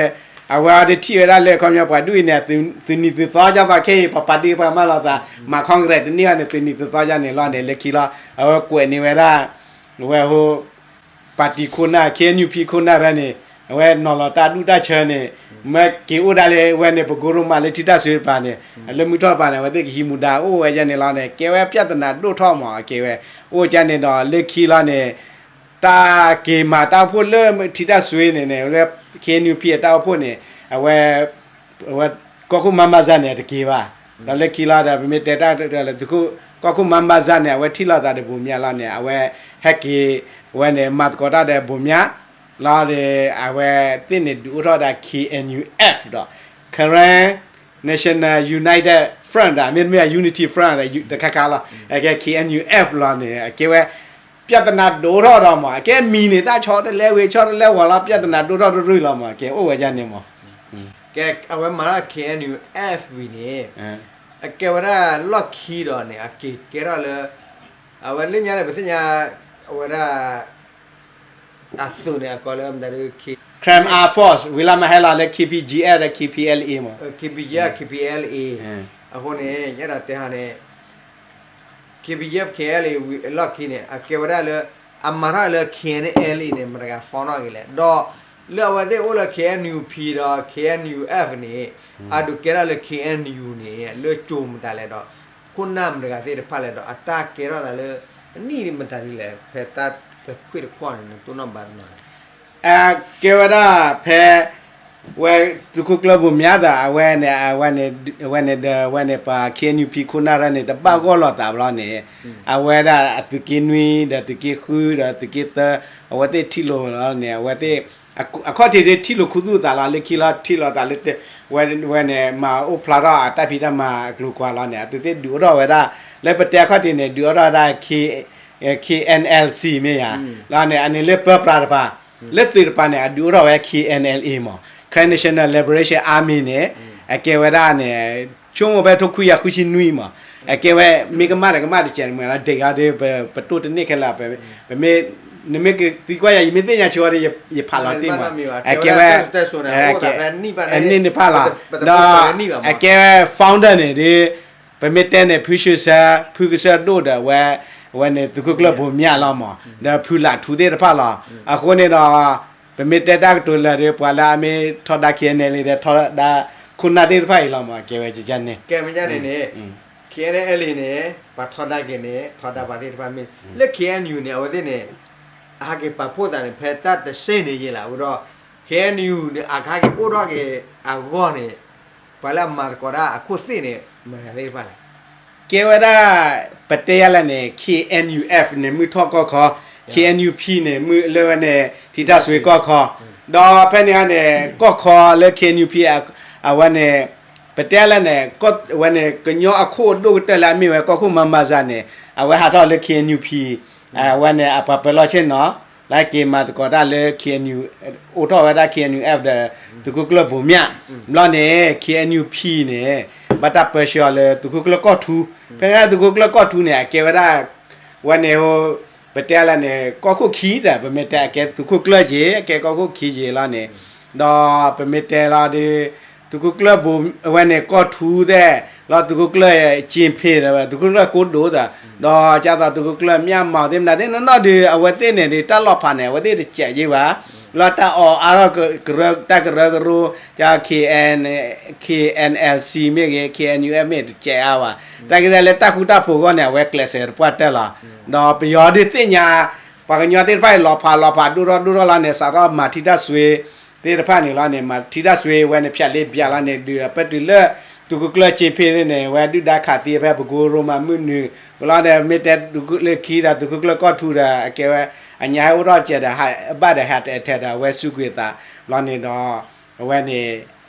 အဝဲအီၤဒုးထံၣ်ဝဲဒၣ်လၢခီပညီပှၤဒ်အံၤန့ၣ် သုးနံၤသုးသီကၢ်သီခဲအံၤ ပပာ်တံၢ်ပှၤမၢလီၤသး မၤ Congress တန့ၢ်ဘၣ်န့ၣ် သုးနံၤသုးသီကၢ်န့ၣ်လီၤန့ၣ် လၢခံလီၤ အဝဲကွဲးန့ၢ်ဝဲဒၣ် အဝဲဟိ ပၣ်တံၣ်ခိၣ်နၢ် ခ့ၣ်အဲၣ်ယူၣ်ပံၣ် ခိၣ်နၢ်ရၢန့ၣ် အဝဲနီၤလီၤတၢ်ဒူၣ်တၢ်ဆၢန့ၣ် မ့ၢ်က့ၤအိၣ်ဒၣ်လၢဝဲန့ၣ် ပကိရိမးလၢထံတၢ်စွ့တပၤန့ၣ် လၢမုၢ်ထီၣ်တပၤန့ၣ် အဝဲသ့ၣ်ကဟံးမူဒါအိၣ်ဝဲဒၣ်န့ၣ်လီၤန့ၣ် ကဲဝဲပြဿနာဒိၣ်ထီၣ်မး အကဲဝဲ အိၣ်ကၢ်န့ၣ်ဒီးလၢခံလီၤန့ၣ် တၢ်က့ၤမၤတၢ်အိၣ်ဖှိၣ်လၢထံတၢ်စွ့န့ၣ်န့ၣ် လၢ ခ့ၣ်အဲၣ်ယူၣ်ပံၣ် အတၢ်အိၣ်ဖှိၣ်န့ၣ် အဝဲ အဝဲ ကီၢ်ခိၣ်မါမါစၢ်န့ၣ် အတက့ၤဘၣ် ဒီးလၢခံလီၤဒီး ပမ့ၢ်တဲတၢ်လၢ ကီၢ်ခိၣ်မါမါစၢ်န့ၣ် အဝဲထံၣ်လိာ်သးဒီးဘိးမၠးလီၤန့ၣ် အဝဲ ဟဲက့ၤ ဝဲန့ၣ် မၤသကိးတၢ်ဒီးဘိးမၠး လီၤဒီး အဝဲသ့ၣ်န့ၣ် ဒုးအိၣ်ထီၣ်ဝဲဒၣ် ခ့ၣ်အဲၣ်ယူၣ်အ့ၣ်ဖ် ဒီး Karen National United Front မ့တမ့ၢ် Unity Front တခါခါလီၤ အကဲ ခ့ၣ်အဲၣ်ယူၣ်အ့ၣ်ဖ် လီၤန့ၣ် အကဲဝဲ ပြဿနာဒိၣ်ထီၣ်ဒီးမး အကဲမံၤန့ၣ် တၢ်ဆီတလဲဝံၤ ဆီတလဲဝီၤလီၤ ပြဿနာဒိၣ်ထီၣ်တရုၢ်လီၤမး ကဲအိၣ်ဝဲဒၣ်န့ၣ်မး ကဲ အဝဲမၤထီၣ် ခ့ၣ်အဲၣ်ယူၣ်အ့ၣ်ဖ် ဝံၤန့ၣ် အကဲဝဲဒၣ်လီၢ်ခံဒီးန့ၣ် အက့ၤကဲထီၣ်လၢ အဝဲလၢညါန့ၣ် ပသ့ၣ်ညါ အဝဲဒၣ် အသုးန့ၣ် အကိးလၢမတၤဒုး Karen Armed Force ဝံၤလီၤမးဟဲလီၤလၢ ခ့ၣ်ပံၣ်ကၠံအ့ၣ်ဖ် ဒီး ခ့ၣ်ပံၣ်အ့ၣ်လ်အ့ၣ် မး ခ့ၣ်ပံၣ်ကၠံအ့ၣ်ဖ် ခ့ၣ်ပံၣ်အ့ၣ်လ်အ့ၣ် အဃိန့ၣ် ယအဲၣ်ဒိးတဲဟီန့ၣ် ခ့ၣ်ပံၣ်ကၠံအ့ၣ်ဖ် ခ့ၣ်အဲၣ်လ်အ့ၣ် ဝံၤအလီၢ်ခံန့ၣ် အကဲဝဲဒၣ်လၢ အမၤထီၣ်လၢ ခ့ၣ်အဲၣ်ယူၣ်အ့ၣ်ဖ် န့ၣ် မတၤတဂၤ form ထီၣ်က့ၤလဲၣ် ဒီး လၢအဝဲသ့ၣ်အိၣ်လၢ ခ့ၣ်အဲၣ်ယူၣ်ပံၣ် ဒီး ခ့ၣ်အဲၣ်ယူၣ်အ့ၣ်ဖ် န့ၣ် အဒုးကဲထီၣ်လၢ ခ့ၣ်အဲၣ်ယူၣ် န့ၣ် လၢကၠိမတၤလဲၣ်ဒီး ခိၣ်နၢ်မတၤတဂၤသ့ၣ်တဖၣ်လဲၣ်ဒီး အတၢ်ကဲထီၣ်သးလၢ အနံၣ်မတၤဒ်လဲၣ် ဖဲတၢ်တခွံၣ်တခီၣ်န့ၣ် နတိၢ်နီၣ်ဘၣ်တနီၤ ကဲဝဲဒၣ်ဖဲ ဝဲသုးခိၣ်ကျၢၢ်ဘိးမၠးဒီး အဝဲန့ၣ် အဝဲန့ၣ်ဒီး အဝဲန့ၣ်ပှၤ ခ့ၣ်အဲၣ်ယူၣ်ပံၣ် ခိၣ်နၢ်ရၢန့ၣ် တဘၣ်ဂီၢ်လိာ်သးဘျီန့ၣ် အဝဲဒၣ်အသုးက့နွံ ဒီးသုးက့ဃု ဒီးသုးက့သၢ အဝဲသ့ၣ်ထံၣ်လိာ်လီၤန့ၣ် အဝဲသ့ၣ် အခီၣ်ထံးဒ်ထံၣ်လိာ်ခူသူၣ်အသးလီၤ လၢခံလီၤထံၣ်လိာ်သးလၢ ဝဲန့ၣ် မၤအိၣ်ဖျါထီၣ်အတၢ်ဖံးတၢ်မၤအကျိၤကွာ်လီၤန့ၣ် အသုးသ့ၣ်ဒုးအိၣ်ထီၣ်ဝဲဒၣ် လၢပတဲအခီၣ်ထံးန့ၣ် ဒုးအိၣ်ထီၣ်ဝဲဒၣ် ခ့ၣ်အဲၣ်ယူၣ်အ့ၣ်ဖ် မ့ၢ်ဧါ လီၤန့ၣ် အန့ၣ်လၢပၢပြးတပၤ လၢသုးတပၤန့ၣ် အဒုးအိၣ်ထီၣ်ဝဲ ခ့ၣ်အဲၣ်ယူၣ်အ့ၣ်ဖ် မး Karen National Liberation Army န့ၣ် အကဲဝဲဒၣ်န့ၣ် ဆိကမိၣ်ဖဲထိခွံကယၤဃုဆံနွံမး အကဲဝဲ မ့ၢ်ကမၣ်ဒီးကမၣ်တစဲးန့ၣ်မးလီၤ ဒဲးဂၤဒီး ပတိၢ်တန့ၢ်ခဲလၢာ် ပမ့ၢ် နမ့ၢ်ကသံကွၢ်ယၤ ယမ့ၢ်သ့ၣ်ညါဆိဒီး ယဖးလီၤတ့ၢ်မး အကဲဝဲ အန့ၣ်န့ၣ်ဖးလီၤ ဒီး အကဲဝဲ founder န့ၣ်ဒီး ပမ့ၢ်တဲန့ၣ် ဖုၣ်ၡိၣ်စၢ ဖုကစၢၢ်ဒိၣ်ဒီးဝဲ အဝဲန့ၣ်သုးခိၣ်ကျၢၢ်ဘိးမၠးလီၤမး ဒီးဖုလးထူသ့ၣ်တဖၣ်လီၤ အဃိန့ၣ်ဒီး ပမ့ၢ်တဲတၢ်ကတိၤလၢာ်ဒီး ပှၤလၢအမ့ၢ်ထီဒါ ခ့ၣ်အဲၣ်ယူၣ်အ့ၣ်ဖ် ဒီးထီဒါ ခိၣ်နၢ်သ့ၣ်တဖၣ်အံၤလီၤမး ကဲဝဲန့ၣ် ကဲမ့ၢ်န့ၣ်န့ၣ် ခ့ၣ်အဲၣ်ယူၣ်အ့ၣ်ဖ် န့ၣ် ပှၤထီဒါက့ၤန့ၣ် ထီဒါပှၤသ့ၣ်တဖၣ်မ့ၢ် လၢ ခ့ၣ်အဲၣ်ယူၣ် န့ၣ် အဝဲသ့ၣ်န့ၣ် အဟးက့ၤပာ်ဖှိၣ်သးန့ၣ် ဖဲတၢ်တဆ့န့ၣ်ယဲလီၤ အဃိဒီး ခ့ၣ်အဲၣ်ယူၣ် န့ၣ် အကဟးက့ၤအိၣ်ထီၣ်က့ၤအဂီၢ်န့ၣ် ပှၤလၢအမၤသကိးတၢ်အခိၣ်သ့ၣ်န့ၣ် မတၤတဂၤသ့ၣ်တဖၣ်လဲၣ် ကဲဝဲဒၣ် ပတဲယၤလဲၣ်န့ၣ် ခ့ၣ်အဲၣ်ယူၣ်အ့ၣ်ဖ် န့ၣ် မုၢ်ထီၣ်ကီၢ်ခီ ခ့ၣ်အဲၣ်ယူၣ်အ့ၣ်ဖ် န့ၣ် မုၢ်လၢဝဲန့ၣ် ထံတၢ်စွ့ကီၢ်ခီ ဒီးဖဲန့ၣ်န့ၣ် ကီၢ်ခီလၢ ခ့ၣ်အဲၣ်ယူၣ်အ့ၣ်ဖ် အဝဲန့ၣ် ပတဲလဲၣ်န့ၣ် ဝဲန့ၣ် ကညီအခိၣ်အဒိၣ်ကတၢၢ်လၢအမ့ၢ်ဝဲကီၢ်ခိၣ်မါမၤစၢ်န့ၣ် အဝဲဟးထီၣ်လၢ ခ့ၣ်အဲၣ်ယူၣ်အ့ၣ်ဖ် အဝဲန့ၣ် အပှၤပၢၤလီၢ်ဆ့ၣ်နီၤ လၢက့ၤမၤသကိးတၢ်လၢ ခ့ၣ်အဲၣ်ယူၣ် အိၣ်ထီၣ်ဝဲဒၣ် ခ့ၣ်အဲၣ်ယူၣ်အ့ၣ်ဖ် ဒီး သုးခိၣ်ကျၢၢ်ဘိးမၠး ဘျီန့ၣ် ခ့ၣ်အဲၣ်ယူၣ်အ့ၣ်ဖ် န့ၣ် ဘၣ်တၢ်ပၢဆှၢအီၤလၢသုးခိၣ်ကျၢၢ်ကီၢ်ထူ ဖဲန့ၣ်သုးခိၣ်ကျၢၢ်ကီၢ်ထူန့ၣ် အကဲဝဲဒၣ် ဝဲန့ၣ် ပတဲလဲၣ်န့ၣ် ကီၢ်ခိၣ်ခံဒီး ပမ့ၢ်တဲအကဲသုးခိၣ်ကျၢၢ်က့ၤ အကဲကီၢ်ခိၣ်ခံက့ၤလီၤန့ၣ် ဒီးပမ့ၢ်တဲလီၤဒီး သုးခိၣ်ကျၢၢ်ဘိး ဝဲန့ၣ်ကီၢ်ထူသ့ၣ် လီၤသုးခိၣ်ကျၢၢ်ကၠ့ဖ့းဒီး သုးခိၣ်ကျၢၢ်ကိးဒိၣ်ဒီး ဒီးကၢ်သိးသုးခိၣ်ကျၢၢ်မၠၣ်မၤသ့ၣ်မနုၤသ့ၣ်နီၢ်နီၢ်ဒီး အဝဲသ့ၣ်န့ၣ်ဒီး တၢ်လီၤဖးန့ၣ် အဝဲသ့ၣ်တစဲးယ့ၢ်ဘၣ် လီၤတၢ်အီၣ်အါထီၣ် တၢ်ကရၢကရိ ကၠၢ် ခ့ၣ်အဲၣ်ယူၣ်အ့ၣ်ဖ် မ့ၢ်ဂ့ၤ ခ့ၣ်အဲၣ်ယူၣ်အ့ၣ်ဖ် မ့ၢ်ဂ့ၤ တစဲးအါဘၣ် တၢ်ကဒဲလၢတၢ်ဃူတၢ်ဖိးအဂီၢ်န့ၣ် အဝဲကျဲးစၢးတပှၢ်တၢၢ်လီၤ ဒီးပယီၤဒုးသ့ၣ်ညါ ပှၤကညီသ့ၣ်တဖၣ်အံၤ လီၤဖးလီၤဖးဒိၣ်ထီၣ်ဒိၣ်ထီၣ်လီၤန့ၣ် စးထီၣ်မၤထံတၢ်စွ့သ့ၣ်တဖၣ်န့ၣ်လီၤန့ၣ် မၤထံတၢ်စွ့ဝဲန့ၣ် ဖၠးလ့ဘၠးလီၤန့ၣ် ဒုးပတုၤလၢ သုးခိၣ်ကျၢၢ်စ့ဖ့သ့ၣ်န့ၣ် ဝဲဒုၣ်ဒါခးသံဖဲပကိရိမၤမုၢ်နုာ် ဝံၤလီၤဒီး မ့ၢ်တဲသုးခိၣ်ကျၢၢ်ခံဒီး သုးခိၣ်ကျၢၢ်ကီၢ်ထူဒီး အကဲဝဲ အညါဟဲအိၣ်ထီၣ်စဲးဒီး ဟးဘၣ်ဒီးဟးတအဲၣ်ထဲဒီး အဝဲစူးကွံာ်သးလီၤန့ၣ်ဒီး အဝဲန့ၣ်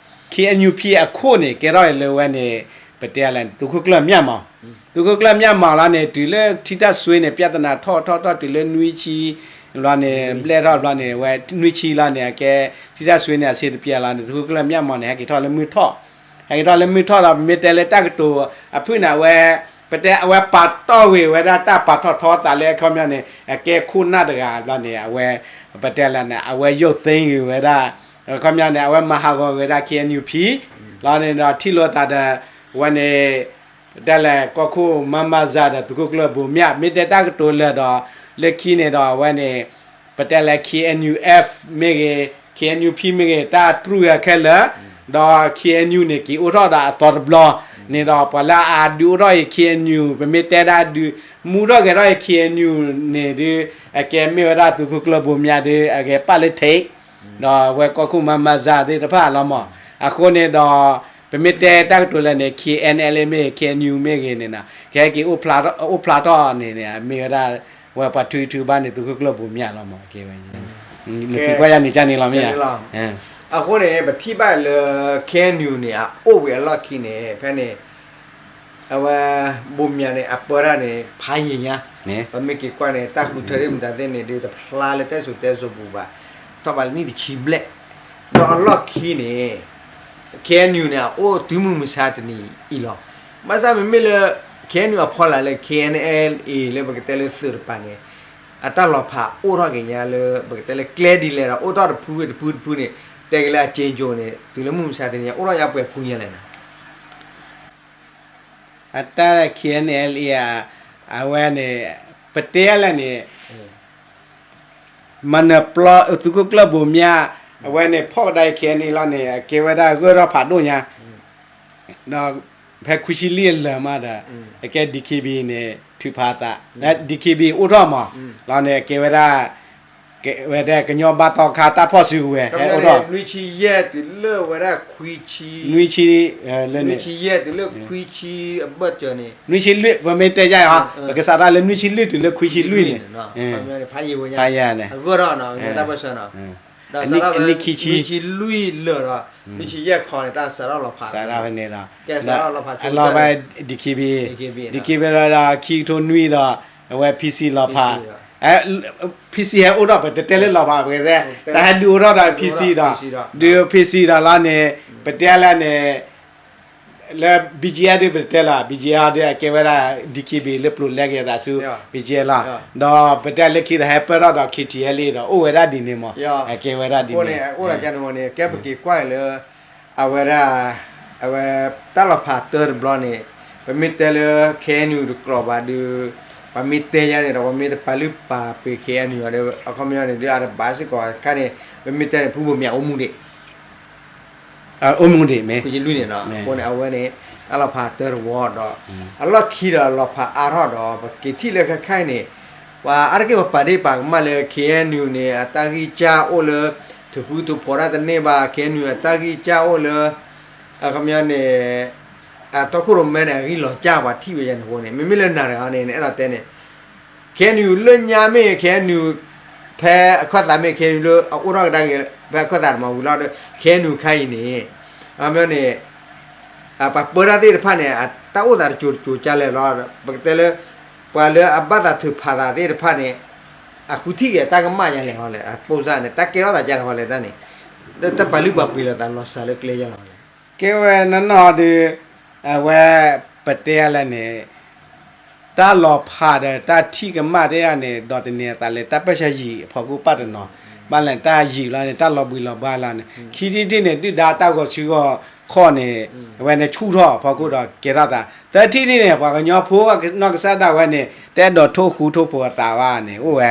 ခ့ၣ်အဲၣ်ယူၣ်ဖံၣ်အခိၣ်န့ၣ် ကဲထီၣ်အံၤလၢဝဲန့ၣ် ပတဲလဲၣ် သုးခိၣ်ကျၢၢ်မၠၣ်မီၢ်, သုးခိၣ်ကျၢၢ်မၠၣ်မီၢ်လီၤန့ၣ် တုၤလၢထံတၢ်စွ့န့ၣ် ပြဿနာထီၣ်ထီၣ်ထီၣ်တုၤလၢနွံဆံ ဘျီန့ၣ် ဘျဲၣ်ထီၣ်ဘျီန့ၣ် ဝဲနွံဆံလီၤန့ၣ် အကဲ ထံတၢ်စွ့န့ၣ် အဆ့တပျဲလီၤန့ၣ် သုးခိၣ်ကျၢၢ်မၠၣ်မီၢ်န့ၣ် ဟဲက့ၤထီၣ်လၢမုၢ်ထီၣ်, ဟဲက့ၤထီၣ်လၢမုၢ်ထီၣ်ဒီး ပမ့ၢ်တဲလၢတၢ်ကတိၤအဖုၣ်န့ၣ် အဝဲ ပတဲအဝဲပာ်တီၢ်ဂ့ၤဝဲဒၣ်တၢ်ပာ်ထီၣ်ထီသးလၢအခီပညီန့ၣ် အကဲခိၣ်နၢ်တဂၤဘျီန့ၣ် အဝဲ ပတဲလၢန့ၣ် အဝဲယိာ်သ့ဂ့ၤဝဲဒၣ် အခီပညီန့ၣ် အဝဲမၤဟးဂီၤဝဲဒၣ် ခ့ၣ်အဲၣ်ယူၣ်ဖံၣ် လီၤန့ၣ်ဒီးထံၣ်လိာ်သးဒီး ဝဲန့ၣ် ပတဲလဲၣ် ကီၢ်ခိၣ်မါမါစၤဒီးသုးခိၣ်ကျၢၢ်ဘိမၠၣ် မ့ၢ်တဲတၢ်ကတိၤလၢာ်ဒီး လၢခံန့ၣ်ဒီးအဝဲန့ၣ် ပတဲလဲၣ် ခ့ၣ်အဲၣ်ယူၣ်အ့ၣ်ဖ် မ့ၢ်ဂ့ၤ ခ့ၣ်အဲၣ်ယူၣ်ဖံၣ် မ့ၢ်ဂ့ၤ တၢ်တြူၢ်အခဲလၢာ် ဒီး ခ့ၣ်အဲၣ်ယူၣ် န့ၣ် က့ၤအိၣ်ထီၣ်ဒီးအသီတဘျီန့ၣ်ဒီး ပှၤလၢအဒုးအိၣ်ထီၣ်အံၤ ခ့ၣ်အဲၣ်ယူၣ် ပမ့ၢ်တဲဒၣ်ဒုး မူထီၣ်ဂဲၤထီၣ်အံၤ ခ့ၣ်အဲၣ်ယူၣ် န့ၣ်ဒုး အကဲမ့ၢ်ဝဲဒၣ်သုးခိၣ်ကျၢၢ်ဘိမၠၣ်ဒုး အဂဲၤပာ်လၢထံး ဒီးဝဲကီၢ်ခိၣ်မါမါစၤသ့ၣ်တဖၣ်လီၤမး. အဃိန့ၣ်ဒီး ပမ့ၢ်တဲတၢ်ကတိၤလၢာ်န့ၣ် ခ့ၣ်အဲၣ်ယူၣ် မ့ၢ်ဂ့ၤ ခ့ၣ်အဲၣ်ယူၣ် မ့ၢ်ဂ့ၤန့ၣ် ကဟဲက့ၤအိၣ်ဖျါထီၣ်န့ၣ်န့ၣ် မ့ၢ်ဝဲဒၣ် ဝဲပှၤထုထုဘၣ်န့ၣ် သုးခိၣ်ကျၢၢ်ဘိမၠၣ်လီၤမး ကဲဝဲ နသံကွၢ်ယၤန့ၣ် ကန့ၣ်လီၤမ့ၢ်ဧါ. အဃိန့ၣ် ပထံၣ်ဘၣ်လၢ ခ့ၣ်အဲၣ်ယူၣ် န့ၣ် အအိၣ်ဝဲအလီၢ်ခံန့ၣ် ဖဲန့ၣ် အဝဲ ဘိမၠၣ်န့ၣ် အပၢတၢ်န့ၣ် ဖးယံာ်ညါ, ပမ့ၢ်က့ၤကွၢ်န့ၣ် တၢ်ဃုထၢသ့ၣ်မတၤသ့ၣ်န့ၣ် ဒုးတဖျါလၢတၢ်စံၣ်စိၤတဲစိၤပူၤဘၣ်, ထီၣ်ဘးလၢနံၣ်တဆံဘျဲၣ်, ဒီးအလီၢ်ခံန့ၣ် ခ့ၣ်အဲၣ်ယူၣ် န့ၣ် အအိၣ်တုၤမုၢ်မဆါတနံၤအံၤလီၤ. ဘၣ်ဆၣ်မ့မ့ၢ်လၢ ခ့ၣ်အဲၣ်ယူၣ် အဖီလာ်လၢ ခ့ၣ်အဲၣ်ယူၣ်အ့ၣ် လၢပကတဲလၢသုးတပၤန့ၣ် အတၢ်လီၤဖးအိၣ်ထီၣ်က့ၤညါလၢ ပကတဲလၢကျဲဒ်လဲၣ်ဒီး အိၣ်ထီၣ်တဖုတဖုတဖုန့ၣ် တဲက့ၤလၢအက့ကၠိန့ၣ် တုၤလၢမုၢ်မဆါတနံၤ အိၣ်ထီၣ်ညါပှဲၤဖုညါလဲၣ်န့ၣ် အတၢ် ခ့ၣ်အဲၣ်ယူၣ် အဝဲန့ၣ် ပတဲလဲၣ်န့ၣ် မၤနၢၤပျီ သုးခိၣ်ကျၢၢ်ဘိမၠၣ် အဝဲန့ၣ် ဖီၣ်ကဒါအံၤ ခ့ၣ်အဲၣ်ယူၣ် လီၤန့ၣ် အကဲဝဲဒၣ်ဂၢၢ်ထီၣ်ဖးဒိၣ်ညါ ဒီးဖဲခွံဆံလွံၢ်အလၢာ်မးဒီး အကဲ ဒံၣ်ခ့ဘံၣ် န့ၣ် ထုးဖးအသး ဒံၣ်ခ့ဘံၣ် အိၣ်ထီၣ်မး လီၤန့ၣ် အကဲဝဲဒၣ် ဝဲဒၣ်ကညီဘါသီခါတၢ်ဖီၣ်စုကဝဲၤ ဟဲအိၣ်ထီၣ် နွံဆံယဲၢ်တုၤလၢဝဲဒၣ်ခွံဆံ နွံဆံ နွံဆံယဲၢ်တုၤလၢခွံဆံ အဘၢၣ်စၢၤန့ၣ် နွံဆံလွံၢ် ပမ့ၢ်တဲယါအီၤ ပကစးထီၣ်လၢနွံဆံလွံၢ်တုၤလၢခွံဆံလွံၢ်န့ၣ် ဖးယံာ်ဝဲညါ အဂၢၢ်ထီၣ်နီၤ တၢ်ဘၢၣ်စၢၤနီၤ ဒီးစးထီၣ်ဖဲ နွံဆံလွံၢ်လၢာ်ဒီး နွံဆံယဲၢ်ခီန့ၣ် တၢ်စးထီၣ်လီၤဖး စးထီၣ်ဖဲန့ၣ်ဒီး ကဲစးထီၣ်လီၤဖး အလီၤဖး ဒံၣ်ခ့ဘံၣ် ဒံၣ်ခ့ဘံၣ်ဒီး ခံကထိနွံဒီး အဝဲ ဖံစံၣ် လီၤဖး ဖံစံၣ် ဟဲအိၣ်ထီၣ် ပတတဲလၢလီၤဖး ပကတဲ တၢ်ဟဲဒုးအိၣ်ထီၣ်ဒီး ဖံစံၣ်ဒီး ဒုးဖံစံၣ်ဒီးလီၤန့ၣ် ပတဲလဲၣ်န့ၣ် လၢ ဘံၣ်ကၠံအါ ဒုးပတတဲလီၤ ဘံၣ်ကၠံအါ ဒုးအကဲဝဲဒၣ် ဒံၣ်ခ့ဘံၣ် လၢပျိာ်လဲက့ၤအသးဆူ ဘံၣ်ကၠံအါ လီၤ ဒီးပတဲလၢခံဒီးဟဲပၢၢ်ထီၣ်ဒီး ခ့ၣ်ထံၣ်အဲလ်အ့ ဒီးအိၣ်ဝဲဒၣ်ဒ်န့ၣ်မး အကဲဝဲဒၣ်ဒ်န့ၣ် န့ၣ် ကဲပက့ၤကွၢ်လၢ အဝဲဒၣ် အဝဲ တၢ်လီၤဖးတၢတဘျီန့ၣ် ပမ့ၢ်တဲလၢ ခ့ၣ်အဲၣ်ယူၣ် တကျိၤဘၣ်ဒုး ပှၤမ့ၢ်တဲယါန့ၣ်ဒီး ပှၤမ့ၢ်တပာ်လုၢ်ပာ်ပှ့ၤ ခ့ၣ်အဲၣ်ယူၣ် အခီပညီန့ၣ် ဒုးအတဘၣ်စ့ၢ်ကီးခါန့ၣ် ပမ့ၢ်တဲန့ၣ် ဖုဘိမၠၣ်အိၣ်မူဒံး အိၣ်မူဒံးမ့ၢ် လွံၢ်န့ၣ်နီၤ အဃိန့ၣ် အဝဲန့ၣ် တၢ်လီၤဖးတၢတဝီဒီး အလီၢ်ခံဒီးလီၤဖးအါထီၣ်ဒီး ပက့ၤထံၣ်လၢခဲခါအံၤန့ၣ် ပှၤအါတက့ၢ်ပပာ်ဒ့ၣ်ပာ်ကမၣ်လၢ ခ့ၣ်အဲၣ်ယူၣ် န့ၣ် အတၢ်ဂံၢ်စၢ်အိၣ်လၢ ထုးဃူထုးဖိးတၢ်တန့ၢ်ဘၣ် ခ့ၣ်အဲၣ်ယူၣ် အတၢ်ဂံၢ်စၢ်အိၣ်လၢ အခီပညီန့ၣ် အတီခိၣ်ရိၣ်မဲန့ၣ် အဂံၢ်လီၤစၢ်ပှၤထံၣ်ဝဲယါန့ၣ်အဃိန့ၣ် မ့မ့ၢ်လၢနၤတဂၤန့ၣ် နအဲၣ်ဒိးတဲန့ၣ် ခ့ၣ်အဲၣ်ယူၣ် လၢညါမ့ၢ် ခ့ၣ်အဲၣ်ယူၣ် ဖဲအခၢၣ်သးမ့ၢ် ခ့ၣ်အဲၣ်ယူၣ် လၢအအိၣ်ထီၣ်ကဒါက့ၤ ဖဲအခၢၣ်သးတမၤဝံၤလီၤဒီး ခ့ၣ်အဲၣ်ယူၣ် ခါအံၤန့ၣ် အခီပညီန့ၣ် ပှၤပၢတၢ်သ့ၣ်တဖၣ်န့ၣ် တၢ်အိၣ်သးတစိၤတစိၤကလဲၣ်လီၤ ပကတဲလၢ ပှၤလၢအဘၣ်သးထုးဖးသးသ့ၣ်တဖၣ်န့ၣ် အဃုထံၣ်က့ၤတၢ်ကမၣ်ယါလဲၣ်ဟီလဲၣ် အပိစၢ်န့ၣ် တၢ်ကဲထီၣ်သးကါတဟီလဲၣ်တၢ်န့ၣ် လၢတၢ်ပာ်လုၢ်ပာ်ပှ့ၤလိာ်သးလီၤစှၤလၢကျဲယါလီၤလဲၣ် ကဲဝဲနီၢ်နီၢ်ဒုး အဝဲ ပတဲလဲၣ်န့ၣ် တၢ်လီၤဖးဒီးတၢ်ထံၣ်ကမၣ်သ့ၣ်တဖၣ်န့ၣ် ဒိးသန့ၤအသးလၢတၢ်ပၢၢ်ဆၢယံာ်အဖီခိၣ်ပၣ်တနီၤ ဘၣ်လဲၣ်တၢ်ယံာ်လီၤန့ၣ် တၢ်လီၤဘှံးလီၤဘှါလီၤန့ၣ် ခံထံၣ်တထံၣ်န့ၣ် ဒုၣ်ဒါတၢ်ဂီၤဆူဂီၤခီၣ်န့ၣ် အဝဲန့ၣ်ဆူၣ်ထီၣ်အဖီခိၣ်ဒီးကဲထီၣ်သး သၢထံၣ်တထံၣ်န့ၣ် ပှၤကညီဖိနီၢ်ကစၢ်ဒၣ်ဝဲန့ၣ် တအဲၣ်ဒိးထိၣ်ဃူထိၣ်ဖိးအသးဘၣ်န့ၣ် အိၣ်ဝဲ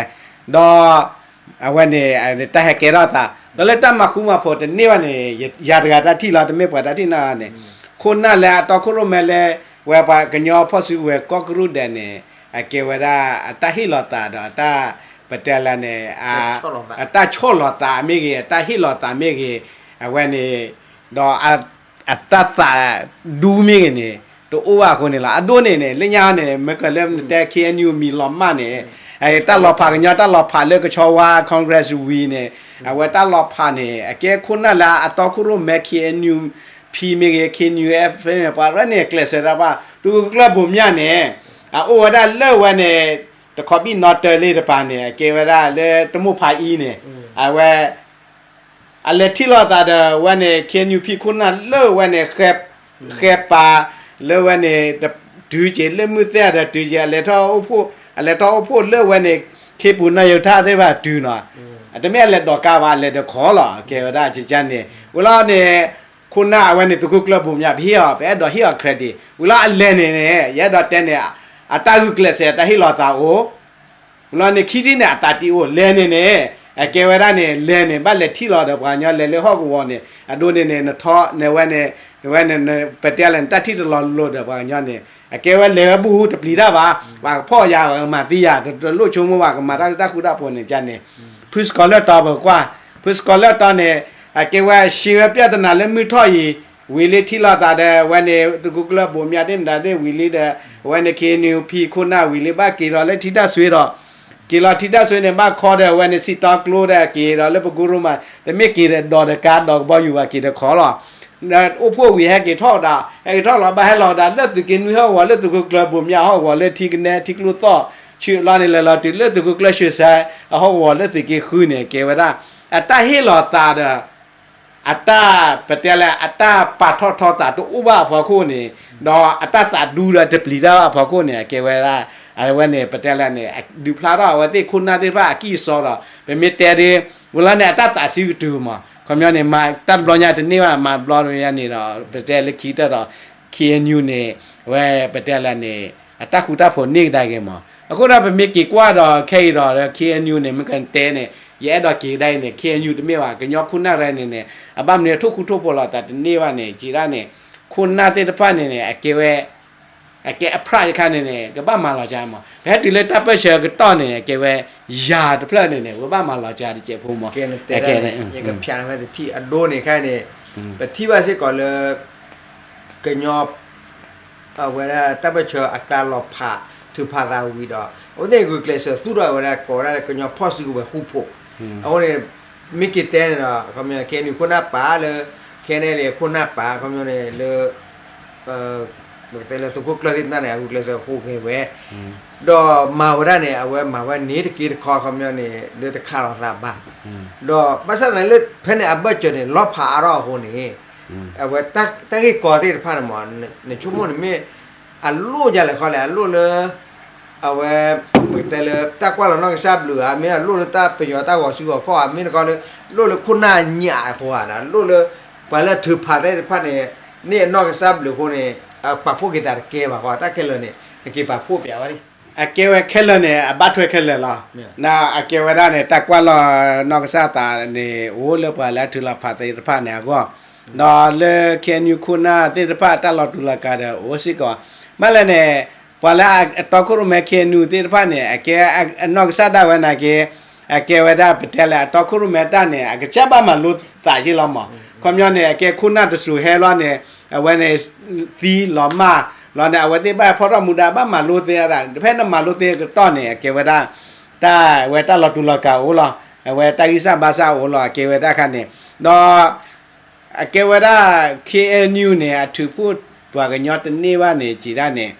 ဒီး အဝဲန့ၣ် တၢ်ဟဲကဲထီၣ်သး ဒီးလၢတၢ်မၤဃူမၤဖိးတန့ၢ်ဘၣ်န့ၣ် ယၤတဂၤတၢ်ထံၣ်လီၤ တမ့ၢ်ပှၤတၢ်ထံၣ်နီၢ်န့ၣ် ခိၣ်နၢ်လၢအတီခိၣ်ရိၣ်မဲလၢ ဝဲပှၤကညီဖီၣ်စုကဝဲၤကီၢ်ကရူၢ်ဒဲးန့ၣ် အကဲဝဲဒၣ်အတၢ်ဟ့ၣ်လီၤသးဒီးတၢ် ပတဲလၢန့ၣ် အတၢ်ဆီၣ်လီၤသးမ့ၢ်ဂ့ၤ အတၢ်ဟ့ၣ်လီၤသးမ့ၢ်ဂ့ၤ အဝဲန့ၣ် ဒီး အတၢ်သးဒူမ့ၢ်ဂ့ၤန့ၣ် တအိၣ်ဘၣ်အဃိန့ၣ်လီၤ. အဒိန့ၣ်န့ၣ် လၢညါန့ၣ် မ့ၢ်ကလၢနတဲ ခ့ၣ်အဲၣ်ယူၣ် မံၤလီၤမၢ်န့ၣ် တၢ်လီၤဖးကညီ တၢ်လီၤဖးလၢကဆီဝါ Congress ဝံၤန့ၣ် အဝဲတၢ်လီၤဖးန့ၣ် အကဲခိၣ်နၢ်လၢအတီခိၣ်ရိၣ်မဲ ခ့ၣ်အဲၣ်ယူၣ် ဖံမ့ၢ်ဂ့ၤ ခ့ၣ်ယူၣ် အ့ဖ န့ၣ် ပှၤရဲၣ်န့ၣ် ကျဲးစၢးတၢ်ဘၣ် သုးခိၣ်ကျၢၢ်ဘိးမၠၣ်န့ၣ် အအိၣ်ဝဲဒၣ်လၢဝဲန့ၣ် တခီဘံၣ်နီတၢၤလ့တပၤန့ၣ် အကဲဝဲဒၣ်လၢတမိၢ်ဖးအံၤန့ၣ် အဝဲ အလဲၤထံၣ်လိာ်သးဒီးဝဲန့ၣ် ခ့ၣ်အဲၣ်ယူၣ် ဖံခိၣ်နၢ်လၢဝဲန့ၣ် ဃဲပၤ လၢဝဲန့ၣ် တုၤက့ၤလၢမုၢ်သဲဒီးတုၤက့ၤ အလဲၤထီၣ်အိၣ်ဖှိၣ် အလဲၤထီၣ်အိၣ်ဖှိၣ်လၢဝဲန့ၣ် ခ့ပူၤနီၢ်ယိၤထၣ်သ့ၣ်တဖၣ်တုၤနီၤ အတမ့ၢ်အလဲၤဒိးကါဘၣ် အလဲၤဒီးခီလီၤ ကဲဝဲဒၣ်ကကန့ၣ် ဝံၤလီၤန့ၣ် ခိၣ်နၢ်အဝဲန့ၣ် သုးခိၣ်ကျၢၢ်ဘိးမၠၣ် ပဟ့ၣ်အီၤ ပအဲၣ်ဒိးဟ့ၣ်အီၤ credit ဝံၤလီၤအလဲၤန့ၣ်န့ၣ် ယအဲၣ်ဒိးတဲန့ၣ် အတၢ်ဂုာ်ကျဲးစၢး တၢ်ဟ့ၣ်လီၤသးအိၣ် ဝံၤလီၤန့ၣ် ခံထံၣ်န့ၣ် အသးတံၢ်အိၣ် လဲၤန့ၣ်န့ၣ် အကဲဝဲဒၣ်န့ၣ် လဲၤန့ၣ် ဘၣ်လဲၤထံၣ်လီၤဒီးပှၤကညီ လဲၤလၢဟီၣ်ကဝီၤန့ၣ် အဒိန့ၣ်န့ၣ် နထီ နဝဲန့ၣ် နဝဲန့ၣ် ပတဲလဲၣ် နတၢ်ထံၣ်တလီၤလိၤဒီးပှၤကညီန့ၣ် အကဲဝဲလဲၤဝဲဘူၣ်တပျံၤတၢ်ဘၣ် ပှၤကဖီၣ်ယၤ ပှၤကမၤသံယၤ တလိၣ်ဆိကမိၣ်ဘၣ် ကမၤတၢ်လၢတၢ်ဃူတၢ်ဖိးန့ၣ်ကန့ၣ် ဖုစကီၤလၢၢ်တီပကွၢ် ဖုစကီၤလၢၢ်တီန့ၣ် အကဲဝဲရှင်းဝဲ ပြဿနာ လၢမုၢ်ထီၣ်အံၤ ဝံၤလံထံၣ်လိာ်သးဒီး အဝဲန့ၣ် သုးခိၣ်ကျၢၢ်ဘိးမၠၣ်သ့ၣ်မတၤသ့ၣ်ဝံၤလံဒီး အဝဲန့ၣ် ခ့ၣ်အဲၣ်ယူၣ် ဖံခိၣ်နၢ်ဝံၤလံ ဘၣ်က့ၤဒီးလၢထံတၢ်ဆွ့ဒီး က့ၤလီၤထံတၢ်ဆွ့န့ၣ် ဘၣ်ခီဒီး အဝဲန့ၣ် စံၣ်တီကျိဒီး က့ၤဒီးလၢပကူရိမၤ တမ့ၢ်က့ၤဒီးဒီးကါဒီးကဘီယူၤဘၣ် က့ၤဒီးခီလီၤ အိၣ်ဖှိၣ်ဝံၤဟဲက့ၤထီၣ်ဒီး ဟဲက့ၤထီၣ်လီၤ ဘၣ်ဟဲလီၤဝဲဒၣ် လၢသုးက့နွံဟီၣ်ကဝီၤ လၢသုးခိၣ်ကျၢၢ်ဘိးမၠၣ်ဟီၣ်ကဝီၤ လၢထံကနဲ ထံကျိသီၣ် ဆူအလီၢ်န့ၣ် လဲၤလီၤတုၤလၢသုးခိၣ်ကျၢၢ်ဆၢစဲ အဟီၣ်ကဝီၤလၢသုးက့ဃုန့ၣ် ကဲဝဲဒၣ် အတၢ်ဟ့ၣ်လီၤသးဒီး အတၢ်ပတဲလၢ အတၢ်ပာ်ထီၣ်ထီသးတအိၣ်ဘၣ်အဖီခိၣ်န့ၣ် ဒီးအတၢ်သးဒူဒီးတပျံၤတၢ်ဘၣ်အဖီခိၣ်န့ၣ် အကဲဝဲဒၣ် အဝဲန့ၣ် ပတဲလၢန့ၣ် ဒုးဖျါထီၣ်အဝဲသ့ၣ်ခိၣ်နၢ်သ့ၣ်တဖၣ်အကံၢ်အစီဒီး ပမ့ၢ်တဲဒ် ဝံၤလီၤန့ၣ် အတၢ်သးစုကတုၤမး ခီပညီန့ၣ် မၤတၢ်တဘျီညါတန့ၢ်ဘၣ် မၤတဘျီညါန့ၣ်ဒီး ပတဲလၢခံကတၢၢ်ဒီး ခ့ၣ်အဲၣ်ယူၣ် န့ၣ် အဝဲပတဲလၢန့ၣ် အတၢ်ဃူတၢ်ဖိးန့ၢ်ကဒါက့ၤမး အဃိဒီးပမ့ၢ်က့ၤကွၢ်ဒီးခဲအံၤဒီး ခ့ၣ်အဲၣ်ယူၣ် န့ၣ် မ့ၢ်ကတဲန့ၣ် ယအဲၣ်ဒိးက့ၤကဒါအံၤန့ၣ် ခ့ၣ်အဲၣ်ယူၣ် တမ့ၢ်ဘၣ် ကညီခိၣ်နၢ်ရဲၣ်န့ၣ်န့ၣ် အဘၣ်မနုၤထိၣ်ဃူထိၣ်ဖိးလီၤသးတန့ၢ်ဘၣ်န့ၣ် က့ၤဒၣ်န့ၣ် ခိၣ်နၢ်သ့ၣ်တဖၣ်န့ၣ်န့ၣ် အကဲဝဲ အကဲအဖရၣ်တခါန့ၣ်န့ၣ် ကဘၣ်မၤလီၤကါမး ပဟဲတုၤလၢတၢ်ပၢၢ်ဆၢကတီၢ်န့ၣ် အကဲဝဲ ယၤတဖျၢၣ်န့ၣ်န့ၣ် ပဘၣ်မၤလီၤကါတစဲးဖိမး ယကဖျါန့ၣ်ဖဲတထံၣ်အဒိန့ၣ်ခဲအံၤန့ၣ် ပထံၣ်ဘၣ်စ့ၢ်ကီးလၢ ကညီ အဝဲဒၣ်တၢ်ပၢၢ်ဆၢအကျါလီၤဖး ထုးဖးသးဝံၤဒီး အဝဲသ့ၣ်ဂုာ်ကျဲးစၢးသူၣ်ထီၣ်ဝဲဒၣ်ကိးဝဲဒၣ်လၢကညီဖီၣ်စုကဝဲၤဃူဖိး အဃိန့ၣ် မ့ၢ်က့ၤတဲန့ၣ်ဒီး ခီပညီ ခ့ၣ်အဲၣ်ယူၣ် ခိၣ်နၢ်ပာ်လၢ ခဲန့ၣ်လံ ခိၣ်နၢ်ပာ် ခီပညီန့ၣ်လၢ ပကတဲလၢသုးခိၣ်ကျၢၢ်သ့ၣ်မတၤန့ၣ် အဂုာ်ကျဲးစၢးဃိးက့ၤဝဲ ဒီးမၤဝဲဒၣ်န့ၣ် အဝဲမၤဝဲန့ၣ်တက့ၢ်တခီ ခီပညီန့ၣ် လၢတခးလိာ်သးဘၣ် ဒီးဘၣ်ဆၣ်သနာ်က့လၢဖဲန့ၣ်အဘၢၣ်စၢၤန့ၣ် လီၤဖးအါထီၣ်အဃိန့ၣ် အဝဲတၢ်ဂ့ၢ်ကီသ့ၣ်တဖၣ်န့ၣ်မး နဆိကမိၣ်န့ၣ်မ့ၢ် အလိၣ်ဒ်လဲၣ်ခီလဲၣ် အလိၣ်လၢ အဝဲ ပကတဲလၢတၢ်ကွၢ်လီၤနီၢ်ကစၢ်ဘျုးဧါ မ့ၢ်အလိၣ်လၢတၢ်ပယီၤတၢ်ဂီၤစုဂီၤခီၣ်ဧါ မ့ၢ်တခီလၢ လိၣ်လၢခိၣ်နၢ်ညၣ်အဃိဧါ လိၣ်လၢ ပှၤလၢအထုးဖးသ့ၣ်တဖၣ်န့ၣ် န့ၢ်အနီၢ်ကစၢ်ဘျုးအဃိန့ၣ် ပာ်ဖှိၣ်က့ၤသးတကဲဘၣ်ဃီ တၢ်ခဲလၢာ်န့ၣ် နက့ၤပာ်ဖှိၣ်ပျးဝဲဒၣ် အကဲဝဲခဲလၢာ်န့ၣ် အဘၣ်ထွဲခဲလၢာ်လီၤ. အကဲဝဲဒၣ်န့ၣ် တၢ်ကွၢ်လီၤနီၢ်ကစၢ်သးန့ၣ် အိၣ်လၢပှၤလၢအထုးလီၤဖးသ့ၣ်တဖၣ်န့ၣ်အဂီၢ်, ဒီးလၢ ခ့ၣ်အဲၣ်ယူၣ် ခိၣ်နၢ်သ့ၣ်တဖၣ် တၢ်လီၤတူာ်လီၤကာ်ဒီးအိၣ်စ့ၢ်ကီး, မ့ၢ်လၢန့ၣ် ပှၤလၢအတီခိၣ်ရိၣ်မဲ ခ့ၣ်အဲၣ်ယူၣ် သ့ၣ်တဖၣ်န့ၣ် အကဲအနီၢ်ကစၢ်ဒၣ်ဝဲနာ်က့ အကဲဝဲဒၣ်ပတဲလၢအတီခိၣ်ရိၣ်မဲတၢ်န့ၣ် အကစၢ်ဘၣ်မၤလိသးက့လီၤမး, ခီပညီန့ၣ် အကဲခိၣ်နၢ်တစူၤဟဲလီၤန့ၣ် အဝဲန့ၣ် သံလီၤမၢ်လီၤန့ၣ် အဝဲသ့ၣ်ဘၣ်ဖီၣ်ထီၣ်မူဒါ ဘၣ်မၤလိသ့အသး ဖဲနမၤလိသ့ကတီၢ်န့ၣ် အကဲဝဲဒၣ် တၢ်ဝဲတၢ်လီၤတူာ်လီၤကာ်အိၣ်လီၤ, အဝဲတၢ်ဂံၢ်စၢ်ဘါစၢ်အိၣ်လီၤ အကဲဝဲဒၣ်ခါန့ၣ်, ဒီး အကဲဝဲဒၣ် ခ့ၣ်အဲၣ်ယူၣ် န့ၣ် အထုးဖှိၣ်ပှၤကညီတန့ၢ်ဘၣ်န့ၣ် ကံၤဒၣ်န့ၣ်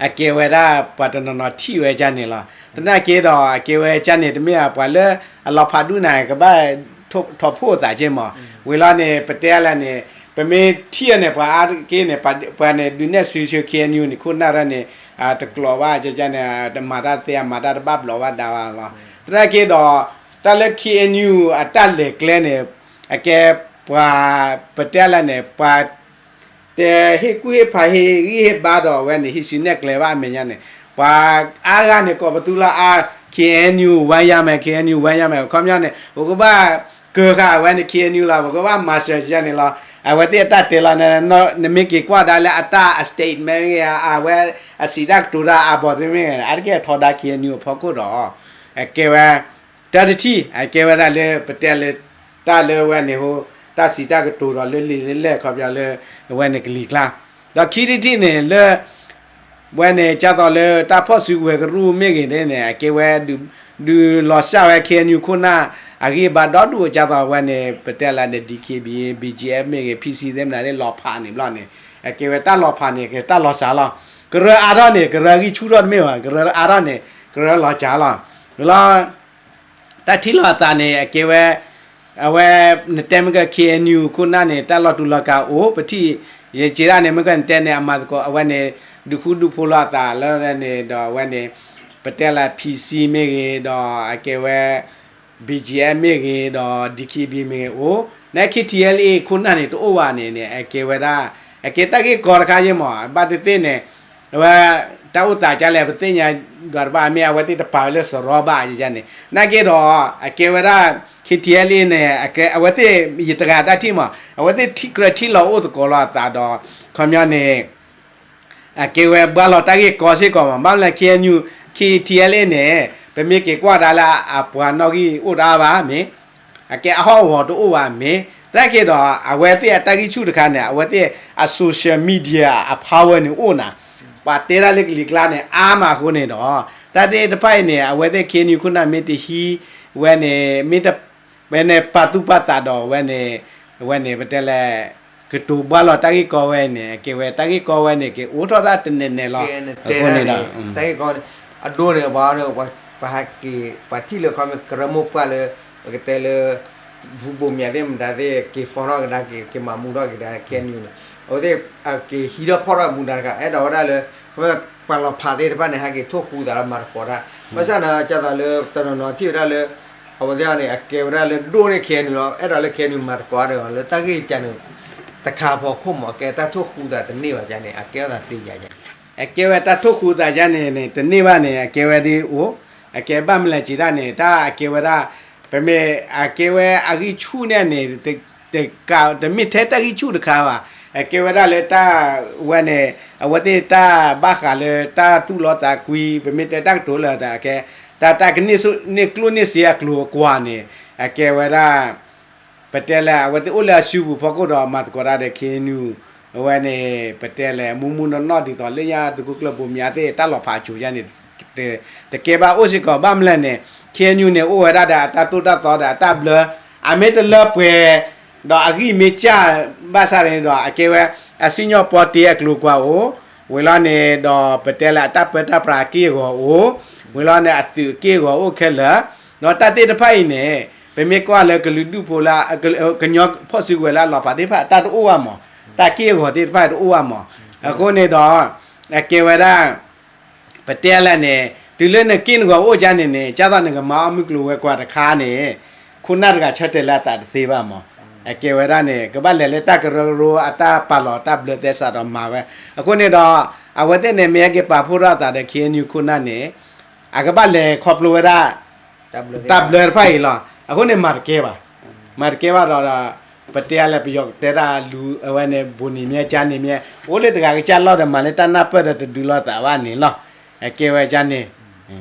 အကဲဝဲဒၣ်ပှၤတနီၤနီၤထံၣ်ဝဲကၢ်န့ၣ်လီၤ. သနာ်က့ဒီး အကဲဝဲကၢ်န့ၣ် တမ့ၢ်ပှၤလၢအလီၤဖးဒူၣ်နၤ ကဘၣ်ထီၣ်ဖှိၣ်အသးက့မး, ဝံၤလီၤန့ၣ် ပတဲလၢန့ၣ် ပမ့ၢ်ထံၣ်အီၤန့ၣ် ပှၤအါတက့ၢ်န့ၣ် ပှၤန့ၣ် ဒုးနဲၣ်စုဆူ ခ့ၣ်အဲၣ်ယူၣ် န့ၣ် ခိၣ်နၢ်ရၢန့ၣ် တကျိးဘၣ်ကၢ်န့ၣ် တမၤတၢ်သ့ အမၤတၢ်တဘၣ်ဘျီးဘၣ်ဒါဘၣ်လီၤ. သနာ်က့ဒီး တၢ်လၢ ခ့ၣ်အဲၣ်ယူၣ် အတၢ်လဲၤကျဲန့ၣ် အကဲပှၤ ပတဲလၢန့ၣ် ပှၤ တဲဟ့ၣ်ကူၣ်ဟ့ၣ်ဖးဟ့ၣ်ဂံၢ်ဟ့ၣ်ဘါဒီးအဝဲန့ၣ် ဟံးစုနဲၣ်ကျဲဘၣ်အမဲာ်ညါန့ၣ် ပှၤအါဂၤန့ၣ် ကိးပသူလၢအါ ခ့ၣ်အဲၣ်ယူၣ် ဝါယၤမဲာ် ခ့ၣ်အဲၣ်ယူၣ် ဝါယၤမဲာ် ခီပညီန့ၣ် ပကဘၣ်ကၢဃာ်အဝဲန့ၣ် ခ့ၣ်အဲၣ်ယူၣ် လီၤ ပကဘၣ်မၤစၢၤကန့ၣ်လီၤ. အဝဲသ့ၣ်အတၢ်တဲလီၤန့ၣ် နမ့ၢ်က့ၤကွၢ်ဒါလၢအတၢ်အ statement မ့ၢ်ဂ့ၤ အဝဲအစံးတၢ်ကတိၤတၢ်အဘီၣ်သ့ၣ်မ့ၢ်ဂ့ၤ အါတက့ၢ်ထီဒါ ခ့ၣ်အဲၣ်ယူၣ် အဖီခိၣ်ဒီး အကဲဝဲ တၢ်တထံၣ် အကဲဝဲဒၣ်လၢပတဲလၢ တၢ်လၢဝဲန့ၣ်ဟိ တၢ်စံးတၢ်ကတိၤဒီးလၢလံာ်လၢလဲၢ်ခီပညီလၢ အဝဲန့ၣ်ကလံၤကျါ, ဒီးခံထံၣ်တထံၣ်န့ၣ်လၢ ဝဲန့ၣ် ကၢ်သိးလၢတၢ်ဖီၣ်စုကဝဲၤကရူၢ်မ့ၢ်ဂ့ၤန့ၣ် အကဲဝဲ ဒုးလီၤစှၤဝဲ ခ့ၣ်အဲၣ်ယူၣ် ခိၣ်နၢ် အဂံၢ်အဘါဒီဒူၣ် ကၢ်သိးဝဲန့ၣ် ပတဲလၢန့ၣ် DKBA BGF မ့ၢ်ဂ့ၤ PC သ့ၣ်မနုၤသ့ၣ် လီၤဖးန့ၣ်ဘျီန့ၣ် အကဲဝဲတၢ်လီၤဖးန့ၣ် ကတၢ်လီၤစှၤလီၤ. ကရၢအါထီၣ်န့ၣ် ကရၢအဂံၢ်ဆူၣ်ထီၣ်တမ့ၢ်ဘၣ်, ကရၢအါထီၣ်န့ၣ် ကရၢလီၤစှၤလီၤ. လီၤ တၢ်ထံၣ်လိာ်အသးန့ၣ် အကဲဝဲ အဝဲ နတဲမ့ၢ်က ခ့ၣ်အဲၣ်ယူၣ် ခိၣ်နၢ်န့ၣ် တၢ်လီၤတူာ်လီၤကာ်အိၣ် ပထံၣ် ယက့ဒၣ်န့ၣ် မ့ၢ်ကနတဲန့ၣ် အမၤသကိး အဝဲန့ၣ် ဒုးဃူဒုးဖိးလိာ်အသးလၢန့ၣ် ဒီးအဝဲန့ၣ် ပတဲလၢ PC မ့ၢ်ဂ့ၤ ဒီးအကဲဝဲ BGF မ့ၢ်ဂ့ၤ ဒီး DKBA မ့ၢ်ဂ့ၤအိၣ် န KTLA ခိၣ်နၢ်န့ၣ် တအိၣ်ဘၣ်န့ၣ်န့ၣ် အကဲဝဲဒၣ် အကဲတၢ်ဂ့ၢ်ကီတခါယဲမး ဘၣ်သ့ၣ်သ့ၣ်န့ၣ် အဝဲ တၢ်အိၣ်သးကလဲၣ် ပသ့ၣ်ညါ ဒွးတဘၣ်မ့ၢ် အဝဲသ့ၣ်တပာ်ဝဲလၢစရီဘၣ်ယဲန့ၣ် နာ်က့ဒီး အကဲဝဲဒၣ် KTLA န့ၣ် အဝဲသ့ၣ် ယတဂၤတၢ်ထံၣ်မး အဝဲသ့ၣ်ထံၣ်ကြၢးထံၣ်လီၤအိၣ်သကိးလီၤအသးဒီး ခီပညီန့ၣ် အကဲဝဲဘှါလီၤတၢ်ဂ့ၢ်ကီစ့ၢ်ကီးမး ဘၣ်မနုၤလဲၣ် ခ့ၣ်အဲၣ်ယူၣ် KTLA န့ၣ် ပမ့ၢ်က့ၤကွၢ်ဒၣ်လၢအပှၤနီၣ်ဂံၢ်အိၣ်တအါဘၣ်မ့ၢ် အကဲအဟီၣ်အဂီၤတအိၣ်ဘၣ်မ့ၢ် တၢ်က့ဒီး အဝဲသ့ၣ်အတၢ်ဂံၢ်ဆူၣ်တခါန့ၣ် အဝဲသ့ၣ်အ social media အ power န့ၣ်အိၣ်နၤ ပှၤတဲဒၣ်လၢကလံၤကျါန့ၣ် အါမးအဃိန့ၣ်ဒီး တၢ်သ့ၣ်တဖၣ်အံၤန့ၣ် အဝဲသ့ၣ် ခ့ၣ်အဲၣ်ယူၣ် ခိၣ်နၢ်မ့ၢ်တဟံးဝဲန့ၣ် မ့ၢ်တ ဝဲန့ၣ် ပာ်သူၣ်ပာ်သးဒီးဝဲန့ၣ် အဝဲန့ၣ် ပတဲလဲၣ် ကတိၤဘှါလီၤတၢ်ဂ့ၢ်ကီဝဲန့ၣ် အကဲဝဲတၢ်ဂ့ၢ်ကီဝဲန့ၣ် ကအိၣ်ထီၣ်တၢ်တနဲၣ်နဲၣ်လီၤ. အဃိန့ၣ်ဒီး တၢ်ဂ့ၢ်ကီန့ၣ် အဒိန့ၣ် ပှၤဟဲက့ၤ ပှၤထံၣ်လၢခီမ့ၢ်ကရၢမိၢ်ပှၢ်လၢ ပကတဲလၢ ဘူဘိးမၠးသ့ၣ်မတၤသ့ၣ် က့ၤဖီထီၣ်ကဒါက့ၤ က့ၤမၤမူထီၣ်က့ၤဒါ ခ့ၣ်အဲၣ်ယူၣ် န့ၣ် အဝဲသ့ၣ် က့ၤဟံးထီၣ်ဖီၣ်ထီၣ်မူဒါတခါ အဲၣ်ဒိးဝဲဒၣ်လၢ ခီမ့ၢ်ပှၤလီၤဖးသ့ၣ်တဖၣ်န့ၣ် ဟဲက့ၤထိၣ်ဃူသးလၢမၤသကိးတၢ် ဘၣ်ဆၣ်န့ၣ် ကၢ်သိးလၢတနီၤနီၤထံၣ်ဝဲဒၣ်လၢ အဝဲသ့ၣ်န့ၣ် အကဲဝဲဒၣ်လၢဒိၣ်န့ၢ် ခ့ၣ်အဲၣ်ယူၣ် လီၤ အဲၣ်ဒိးလၢ ခ့ၣ်အဲၣ်ယူၣ် မၤသကိးတၢ်ဒီး လၢတၢ်ဂ့ၢ်ကန့ၣ် တခါဖီခိၣ်မး အကဲတၢ်ထိၣ်ဃူသးတန့ၢ်ဘၣ်ကန့ၣ် အကဲထီၣ်သးသ့ယၤ အကဲဝဲတၢ်ထိၣ်ဃူသးယါန့ၣ်န့ၣ် တန့ၢ်ဘၣ်န့ၣ် အကဲဝဲဒၣ်အိၣ် အကဲဘၣ်မနုၤလဲၣ်က့ဒၣ်န့ၣ် တၢ်အကဲဝဲဒၣ် ပမ့ၢ်အကဲဝဲအဂံၢ်ဆူၣ်န့ၣ်န့ၣ် တမ့ၢ်ထဲတၢ်ဂံၢ်ဆူၣ်တခါဘၣ် အကဲဝဲဒၣ်လၢတၢ်ဝဲန့ၣ် အဝဲသ့ၣ်တၢ်ဘၣ်ဃးလၢတၢ်သူၣ်လီသးကွံ ပမ့ၢ်တဲတၢ်ကတိၤလၢအကဲ တၢ် တၢ်ကန့ၢ်ကျိၣ်န့ၢ်စ့အကျိၤအကွာ်န့ၣ် အကဲဝဲဒၣ် ပတဲလဲၣ် အဝဲသ့ၣ်အိၣ်လၢအစုပူၤဖီခိၣ်ဒီး မၤသကိးတၢ်ဒီး ခ့ၣ်အဲၣ်ယူၣ် အဝဲန့ၣ် ပတဲလဲၣ် မူမူနီၢ်နီၢ်ဒ်သိးလၢညါသုးခိၣ်ကျၢၢ်ဘိမၠးသ့ၣ် တၢ်လီၤဖးအစိၤယါန့ၣ် တကဲဘၣ်အိၣ်စ့ၢ်ကီး ဘၣ်မနုၤလဲၣ်န့ၣ် ခ့ၣ်အဲၣ်ယူၣ် န့ၣ် အိၣ်ဝဲဒၣ်ဒီးအတၢ်သိၣ်တၢ်သီဒီးအတၢ်ဘျၢ အမ့ၢ်တလၢပှဲၤ ဒီးအဂံၢ်မ့ၢ်စၢ်ဘၣ်ဆၣ်န့ၣ်ဒီး အကဲဝဲ အစံၣ်ညီၣ်ပီတ့အကျိၤအကွာ်အိၣ် ဝံၤလီၤန့ၣ်ဒီး ပတဲလဲၣ် အတၢ်ပၢတၢ်ပြးအက့ၢ်အဂီၤအိၣ် ဝံၤလီၤန့ၣ် အသုးအက့ၢ်အဂီၤအိၣ်ခဲလၢာ် ဒီးတၢ်သ့ၣ်တဖၣ်အံၤန့ၣ် ပမ့ၢ်ကွၢ်လၢကလုာ်ဒူၣ်ဖိလၢ ကညီဖီၣ်စုကဝဲၤလၢအလီၤဖးသ့ၣ်တဖၣ် တၢ်တအိၣ်ဘၣ်မး တၢ်က့ၢ်အဂီၤသ့ၣ်တဖၣ်တအိၣ်ဘၣ်မး အဃိန့ၣ်ဒီး အကဲဝဲဒၣ် ပတဲလဲၣ်န့ၣ် တုၤလၢနက့ၢ်နဂီၤအိၣ်ကန့ၣ်န့ၣ် ကၢ်သိးနကမၤအီၣ်မုၢ်ကျိၤဝဲၤကွာ်တခါန့ၣ် ခိၣ်နၢ်တဂၤဆၢတဲာ်လၢအသးတသ့ဘၣ်မး အကဲဝဲဒၣ်န့ၣ် ကဘၣ်လဲၤလၢတၢ်ကရၢကရိအတၢ်ပာ်လီၤတၢ်ဘျၢသဲစးဒီးမၤဝဲ အဃိန့ၣ်ဒီး အဝဲသ့ၣ်န့ၣ် မ့ၢ်ဟဲက့ၤပာ်ဖှိၣ်ထီၣ်အသးဒီး ခ့ၣ်အဲၣ်ယူၣ် ခိၣ်နၢ်န့ၣ် အကဘၣ်လဲၤခီဖျိဝဲဒၣ် တၢ်ဘျၢတဖၣ်အံၤလီၤ အဃိန့ၣ်မၤတကဲဘၣ် မၤတကဲဘၣ်ဒီး ပတဲလဲၣ် ပယီၤကတဲတၢ်လူၤအဝဲန့ၣ် ဘိးနံၤမ့ၢ်ကန့ၣ်မ့ၢ် အိၣ်လၢတဂၤကစၢ်လီၢ်ဒီးမၤလၢတၢ်နၢ်ပၢၢ်ဒီးတဒုးလိာ်သးဘၣ်န့ၣ်လီၤ အကဲဝဲကန့ၣ်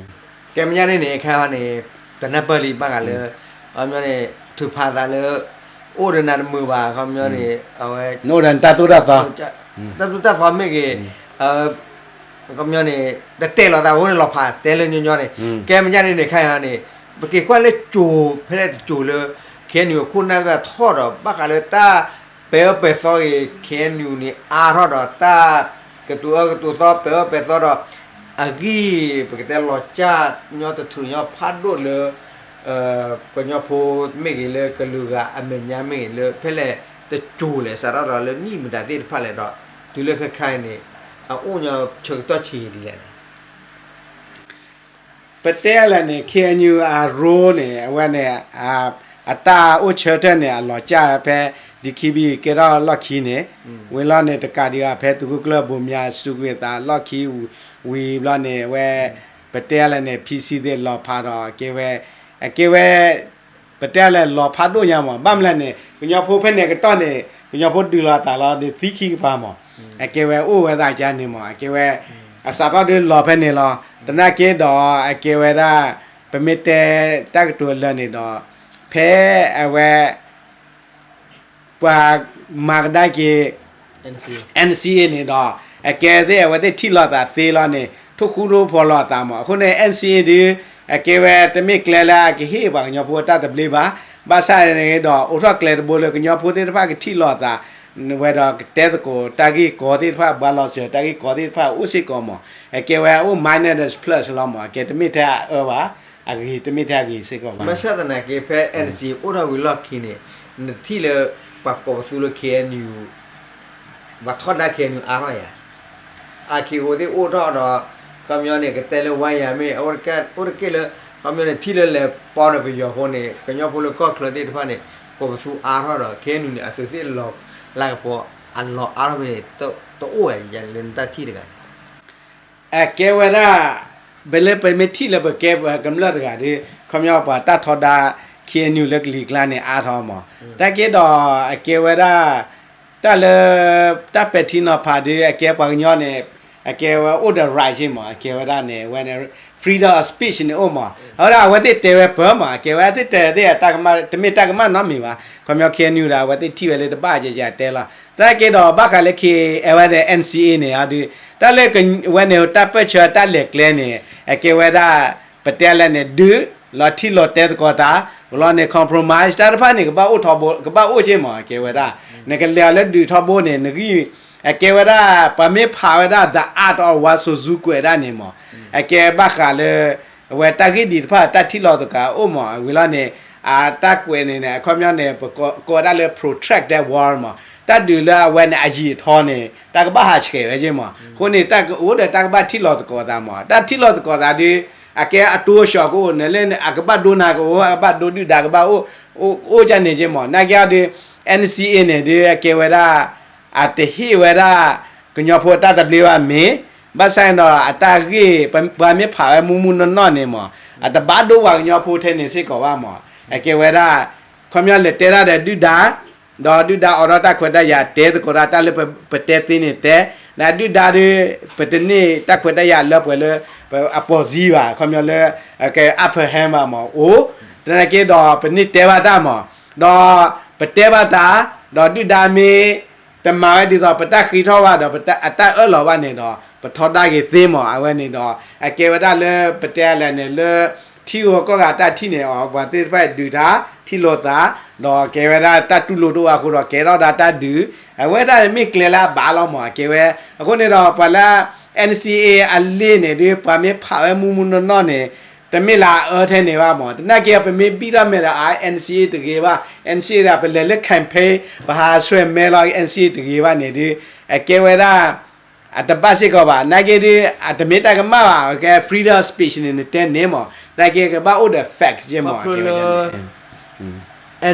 ကဲမဲာ်ညါန့ၣ်န့ၣ် ခဲအံၤန့ၣ် တနၢ်ပၢၢ်လံဘၣ်ဂၤလၢ ခီပညီန့ၣ် ထုးဖးသးလၢ အိၣ်ဒီးနၤတမုာ်ဘၣ် ခီပညီန့ၣ် အဝဲ နအိၣ်ဒီးနတၢ်သိၣ်တၢ်သီ တၢ်သိၣ်တၢ်သီမ့ၢ်ဂ့ၤ ခီပညီန့ၣ် တတဲလီၤသးအဃိန့ၣ် လီၤဖးတဲလၢညီညီန့ၣ် ကဲမဲာ်ညါန့ၣ်န့ၣ် ခဲအံၤန့ၣ် ပက့ၤကွၢ်လၢကၠိၤ ဖဲလဲၣ်တကၠိၤလၢ ခ့ၣ်အဲၣ်ယူၣ် အခိၣ်နၢ်သ့ၣ်တဖၣ်ထီၣ်ဒီး ဘၣ်ဃးလၢတၢ်ပဲာ်အၢပဲာ်သီဂ့ၤ ခ့ၣ်အဲၣ်ယူၣ် န့ၣ် အါထီၣ်ဒီးတၢ် ကတိၤအၢကတိၤသီ ပဲာ်အၢပဲာ်သီဒီး အဂံၢ် ပကတဲလီၤစၢ်ညီတထူၣ်ညီဖးဒိၣ်လၢ ကညီဖိမ့ၢ်ဂ့ၤ လၢကလုာ်ဂၤအမဲာ်ညါမ့ၢ်ဂ့ၤ လၢဖဲလဲၣ်တကၠိၤလဲၣ် စးထီၣ်ဒီးလၢနံၣ်မတၤသ့ၣ်တဖၣ်လဲၣ်ဒီး တုၤလၢခဲခါအံၤန့ၣ် အအိၣ်ညီဆၢကတီၢ်ဆံးဒ်လဲၣ်န့ၣ် ပတဲလဲၣ်န့ၣ် ခ့ၣ်အဲၣ်ယူၣ် အ role န့ၣ် အဝဲန့ၣ် အတၢ်အိၣ်ဆၢထၢၣ်န့ၣ် အလီၤစၢ်ဖဲ ဒံၣ်ခံဘံၣ် ကဲထီၣ်လီၢ်ခံန့ၣ် ဝံၤလီၤန့ၣ် တကးဒံးဘၣ် ဖဲသုးခိၣ်ကျၢၢ်ဘိမၠး စူးကွံာ်သးလီၢ်ခံ ဝံၤဘျီန့ၣ် အဝဲ ပတဲလဲၣ်န့ၣ် PC သ့ၣ်လီၤဖးဒီး အကဲဝဲ အကဲဝဲ ပတဲလဲၣ် လီၤဖးဒိၣ်ညါမး ဘၣ်မနုၤလဲၣ်န့ၣ် ကညီဖိဖဲန့ၣ်အကတီၢ်န့ၣ် ကညီဖိဒုးလိာ်သးလီၤ ဒုးသံခံကပၤမး အကဲဝဲအိၣ်ဝဲဒၣ်ကန့ၣ်မး အကဲဝဲ အစးထီၣ်ဒုးလီၤဖဲန့ၣ်လီၤ သနာ်က့ဒီး အကဲဝဲဒၣ် ပမ့ၢ်တဲတၢ်ကတိၤလၢာ်န့ၣ်ဒီး ဖဲအဝဲ ပှၤမၤကဒါက့ၤ NCA န့ၣ်ဒီး အကဲသ့ၣ်အဝဲသ့ၣ်ထံၣ်လိာ်သးသ့လီၤန့ၣ် ထိၣ်ဃူထိၣ်ဖိးလိာ်သးမး. အဃိန့ၣ် NCA ဒုး အကဲဝဲတမ့ၢ်ကျဲလၢအကဟ့ၣ်ပှၤကညီဖိတၢ်သဘျ့ဘၣ်. ဘၣ်ဆၣ်န့ၣ်ဒီး အိးထီၣ်ကျဲတဘိလၢကညီဖိသ့ၣ်တဖၣ်ကထံၣ်လိာ်သး ဝဲဒီးကတဲသကိးတၢ်ဂ့ၢ်ကီသ့ၣ်တဖၣ် ဘှါလီၤစၢၤတၢ်ဂ့ၢ်ကီသ့ၣ်တဖၣ်အိၣ်စ့ၢ်ကီးမး. အကဲဝဲအိၣ် minus plus လီၤမး. အကဲတမ့ၢ်ထဲအအၢဘၣ်, အဂ့ၤတမ့ၢ်ထဲအဂ့ၤစ့ၢ်ကီးဘၣ်. မ့ၢ်ဆၣ်သနာ်က့ ဖဲ NCA အိၣ်ထီၣ်ဝံၤလီၢ်ခံန့ၣ် နထံၣ်လၢ ပှၤကိးပသူလၢ KNU ပှၤထီဒါ KNU အါထီၣ်ယၤ, အ KO သ့ၣ်အိၣ်ထီၣ်ဒီး ခီပညီန့ၣ် ကတဲလၢဝါယၤမ့ၢ် အိၣ်တက့ၢ်လၢ ခီပညီန့ၣ် ထံၣ်လၢလဲၤပီဒီးပယီၤအဃိန့ၣ် ကညီဖိလၢကီၢ်ချၢသ့ၣ်တဖၣ်န့ၣ် ကိးပသူအါထီၣ်ဒီး KNU န့ၣ် အသုးသ့ၣ်လီၤလၢကပီၤ အလီၤအါထီၣ်ဖဲန့ၣ် တအိၣ်ဝဲယၤလၢနတၢ်ထံၣ်တဂၤန့ၣ် အကဲဝဲဒၣ် ပလၢပမ့ၢ်ထံၣ်လၢပကဲပှၤကမျၢၢ်တဂၤဒီး ခီပညီပှၤတၢ်ထီဒါ KNU လၢကလံၤကျါန့ၣ်အါထီၣ်မး. တၢ်က့ဒီးအကဲဝဲဒၣ် တၢ်လၢ တၢ်ပဲာ်ထံနီၤဖးဒီး အကဲပှၤကညီန့ၣ် အကဲဝဲအိၣ်ဒီး right မး အကဲဝဲဒၣ်န့ၣ် ဝဲန့ၣ် freedom of speech န့ၣ်အိၣ်မး. အဝဲဒၣ်အဝဲသ့ၣ်တဲဝဲပၢၤမး အကဲဝဲသ့ၣ်တဲသ့ၣ် တမ့ၢ်တၢ်ကမၣ်နီတမံၤဘၣ်. ခီပညီ KNU ဒီး အဝဲသ့ၣ်ထံၣ်ဝဲလၢတဘၣ်ယယတဲလီၤ. တၢ်က့ဒီးဘၣ်ဃးလၢ K အဝဲန့ၣ် NCA န့ၣ်ဒီး တၢ်လၢ ဝဲန့ၣ်တၢ်ပၢၢ်ဆၢတၢ်လဲၤကျဲန့ၣ် အကဲဝဲဒၣ် ပတဲလဲၣ်န့ၣ် ဒုး လီၤထံၣ်လိာ်တဲသကိးတၢ် လီၤန့ၣ် compromise တၢ်တဖၣ်န့ၣ် ကဘၣ်အိၣ်ထီဘိ ကဘၣ်အိၣ်က့မး အကဲဝဲဒၣ် နကလဲၤအီၤလၢဒုးထီဘိန့ၣ် နဂံၢ် အကဲဝဲဒၣ် ပှၤမ့ၢ်ဖးဝဲဒၣ် the art of war စိၤစူကွဲးဒၣ်န့ၣ်မး အကဲဘၣ်ဃးလၢ အဝဲတၢ်ဂ့ၢ်ဒ်တဖၣ် တၢ်ထံၣ်လိာ်သကိးအိၣ်မး ဝံၤလီၤန့ၣ် အတၢ်ကွဲးန့ၣ်န့ၣ် အခီပညီန့ၣ် ပကိးဒၣ်လၢ protracted war မး တၢ်ဒုးလၢအဝဲန့ၣ် အယံာ်အထီန့ၣ် တၢ်ကဘၣ်ဟးဆှဲးဝဲက့မး အဃိန့ၣ် တၢ်ကအိၣ်ဒီးတၢ်ကဘၣ်ထံၣ်လိာ်သကိးသးမး တၢ်ထံၣ်လိာ်သကိးသးဒီး အကဲအတိအလီၢ်ကအိၣ် နလၢအကဘၣ်ဒိနၤကအိၣ် အကဘၣ်ဒိဒုၣ်ဒါကဘၣ်အိၣ် အိၣ်ကန့ၣ်က့မး နာ်က့ဒီး NCA န့ၣ်ဒီး အကဲဝဲဒၣ် အတဟ့ၣ်ဝဲဒၣ် ကညီဖိအတၢ်သဘျ့ဘၣ်မ့ၢ် ဘၣ်ဆၣ်န့ၣ်ဒီး အတၢ်ဂ့ၢ် ပှၤမ့ၢ်ဖးဝဲမူမူနီၢ်နီၢ်န့ၣ်မး အတဘၣ်ဒိပှၤကညီဖိထဲန့ၣ်စ့ၢ်ကီးဘၣ်မး အကဲဝဲဒၣ် ခီပညီလဲၤတဲတၢ်ဒီးဒုၣ်ဒါ ဒီးဒုၣ်ဒါအိးထီၣ်တၢ်ခွဲးတၢ်ယာ်တဲသကိးတၢ် တၢ်လၢပတဲသ့န့ၣ်တဲ နဒုၣ်ဒါဒီး ပတန့ၢ်တၢ်ခွဲးတၢ်ယာ်လၢပှဲၤလၢ အပိာ်စံဘၣ် ခီပညီလၢ ကဲ upper hand ဘၣ်မး အိၣ် သနာ်က့ဒီး ပန့ၢ်တဲဘၣ်တၢ်မး ဒီးပတဲဘၣ်တၢ် ဒီးဒုၣ်ဒါမ့ၢ် တမၤဝဲဒ်သိး ပတၢ်ဃ့ထီၣ်ဘၣ်ဒီး ပတၢ်အၢၣ်လီၤဘၣ်န့ၣ်ဒီး ပထီဒါက့ၤသ့မး အဝဲန့ၣ်ဒီး အကဲဝဲဒၣ်လၢ ပတဲလဲၣ်န့ၣ်လၢ ထံဂုၤကီၢ်ဂၤတၢ်ထံၣ်န့ၣ်အီၤ ပှၤသ့ၣ်တဖၣ်ဒုးတၢ် ထံၣ်လိာ်သး ဒီးကဲဝဲဒၣ်တၢ်တူၢ်လိာ်တအိၣ်အဃိဒီး ကဲထီၣ်ဒၣ်တၢ်ဒုး အဝဲဒၣ်မ့ၢ်ကျဲလၢအဘၣ်လီၤမး အကဲဝဲ အဃိန့ၣ်ဒီး ပှၤလၢ NCA အလံာ်န့ၣ်ဒီး ပှၤမ့ၢ်ဖးဝဲမူမူနီၢ်နီၢ်န့ၣ် တမ့ၢ်လၢအအၢထဲန့ၣ်ဘၣ်မး သနာ်က့ ပမ့ၢ်ဘံၣ်ထီၣ်မဲာ်ဒီး NCA တဂ့ၤဘၣ် NCA ဒီး ပလဲၤလၢ campaign ပဟးဆွဲမဲလီၤ NCA တဂ့ၤဘၣ်န့ၣ်ဒီး အကဲဝဲဒၣ် အတဘၣ်စ့ၢ်ကီးဘၣ် နာ်က့ဒီး အတမ့ၢ်တၢ်ကမၣ်ဘၣ် ကဲ freedom of speech န့ၣ် နတဲန့ၣ်မး သနာ်က့ ကဘၣ်အိၣ်ဒီး fact က့မး ခီဖျိလၢ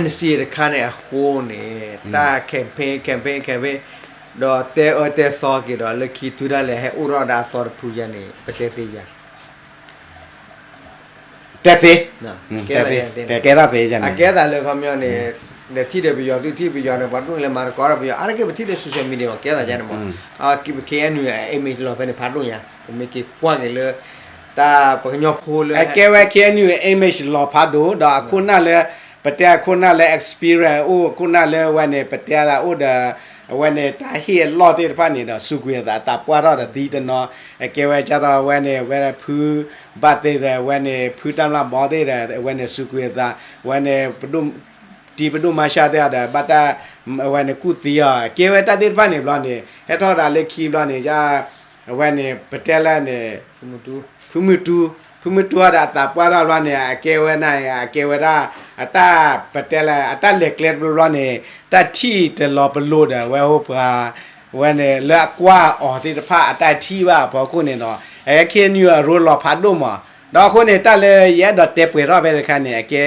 NCA တခါန့ၣ်အဃိန့ၣ် တၢ် campaign campaign campaign ဒီးတဲအၢတဲသီက့ၤဒီး လၢခံတုၤဒၣ်လဲာ်ဟဲအိၣ်ထီၣ်ဒၣ်အသီတဖုယါန့ၣ် ပတဲသ့ယါ တဲသ့ ကဲထီၣ်သ့ အကဲသးလၢခီပညီန့ၣ် ဒီးထံၣ်ဒီးပယီၤ သုထံၣ်ပယီၤန့ၣ် ပှၤဒိၣ်န့ၣ်လဲၤမၤသကိးဒီးပယီၤ အါတက့ၢ်ပထံၣ်ဒီး social media မး ကဲသးယါန့ၣ်မး KNU image လီၤဖဲန့ၣ်ဖးဒိၣ်ညါ ပမ့ၢ်က့ၤကွၢ်က့ၤလၢ တၢ်ပကညီဖိလၢ အကဲဝဲ KNU image လီၤဖးဒိၣ် ဒီးအခိၣ်နၢ်လၢ ပတဲအခိၣ်နၢ်လၢ experience အိၣ် ခိၣ်နၢ်လၢဝဲန့ၣ် ပတဲလၢအိၣ်ဒီး အဝဲန့ၣ် တၢ်ဟ့ၣ်အလီၢ်သ့ၣ်တဖၣ်န့ၣ်ဒီး စူးကွံာ်အသး သးပှၢ်ထီၣ်ဒီးသံတနီၤ အကဲဝဲကၢ်ထီၣ်ဝဲန့ၣ် ဝဲဖုဘၣ်သ့ၣ်ဒီး ဝဲန့ၣ် ဖုတၢ်မျၢ်ဘီသ့ၣ်ဒီး အဝဲန့ၣ် စူးကွံာ်အသး ဝဲန့ၣ် ပဒိၣ် တံၤပဒိၣ်မါရှါသ့ၣ်ဒီး ဘၣ်တၢ် အဝဲန့ၣ် ကူၣ်သံအီၤ ကဲဝဲတၢ်သ့ၣ်တဖၣ်န့ၣ်ဘျီန့ၣ် ဟဲထီၣ်ဒၣ်လၢခံဘျီန့ၣ် အဝဲန့ၣ် ပတဲလၢန့ၣ် ဖုမုၢ်တူ ဖုမုၢ်တူအီၤဒီးအသးပှၢ်ထီၣ်ဘျီန့ၣ် အကဲဝဲန့ၣ် အကဲဝဲဒၣ် အတၢ်ပတဲလၢ အတၢ်လဲၤကျဲတဘျီဘျီန့ၣ် တၢ်ထံၣ်တလီၤပလိာ်ဒီး ဝဲဟိပှၤ ဝဲန့ၣ် လၢအကွၢ်အီၤသ့ၣ်တဖၣ် အတၢ်ထံၣ်ဘၣ်အဖီခိၣ်န့ၣ်ဒီး အကဲ KNU အရိလီၤဖးဒိၣ်မး ဒီးအဃိန့ၣ် တၢ်လၢယအဲၣ်ဒိးတဲပှဲၤထီၣ်ဖဲတခါန့ၣ် အကဲ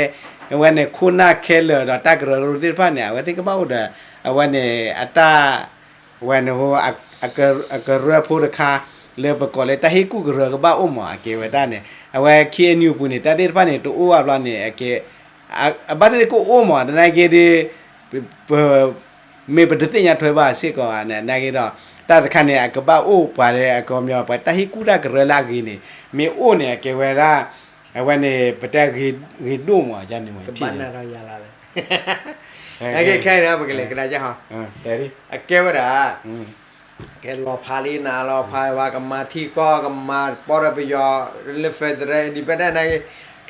အဝဲန့ၣ် ခိၣ်နၢ်ခဲလၢာ်ဒီးတၢ်ကရၢကရိသ့ၣ်တဖၣ်န့ၣ် အဝဲသ့ၣ်ကဘၣ်အိၣ်ဒီး အဝဲန့ၣ် အတၢ် ဝဲန့ၣ် အကရၢဖိတခါ လၢပကိးလၢတၢ်ဟ့ၣ်ကူၣ်ကရၢကဘၣ်အိၣ်မး အကဲဝဲဒၣ်န့ၣ် အဝဲ KNU အပူၤန့ၣ် တၢ်သ့ၣ်တဖၣ်န့ၣ် တအိၣ်ဘၣ်ဘျီန့ၣ် အကဲ အဘၣ်သ့ၣ်သ့ၣ်ကအိၣ်မး သနာ်က့ဒီး ပ မ့ၢ်ပတသ့ၣ်ညါထွဲဘၣ်စ့ၢ်ကီးဘၣ်န့ၣ် နာ်က့ဒီး တၢ်တခါန့ၣ် အကဘၣ်အိၣ်ပှၤလၢအကီမီ ပှၤတၢ်ဟ့ၣ်ကူၣ်တၢ်ကရၢလၢအဂ့ၤန့ၣ် မ့ၢ်အိၣ်န့ၣ် အကဲဝဲဒၣ် အဝဲန့ၣ် ပတဲဂ့ၤဒိၣ်မးန့ၣ်မး ကဘၣ်နၢ်ထီၣ်ယၤလီၤ, ခဲအံၤပကလဲၤကဒါက့ၤဟီ, အကဲဝဲဒၣ် ကဲလီၤဖးလံနၤ လီၤဖးဝဲ ကမၤထံကီၢ် ကမၤပီဒီးပယီၤ လၢ federal independent နာ်က့,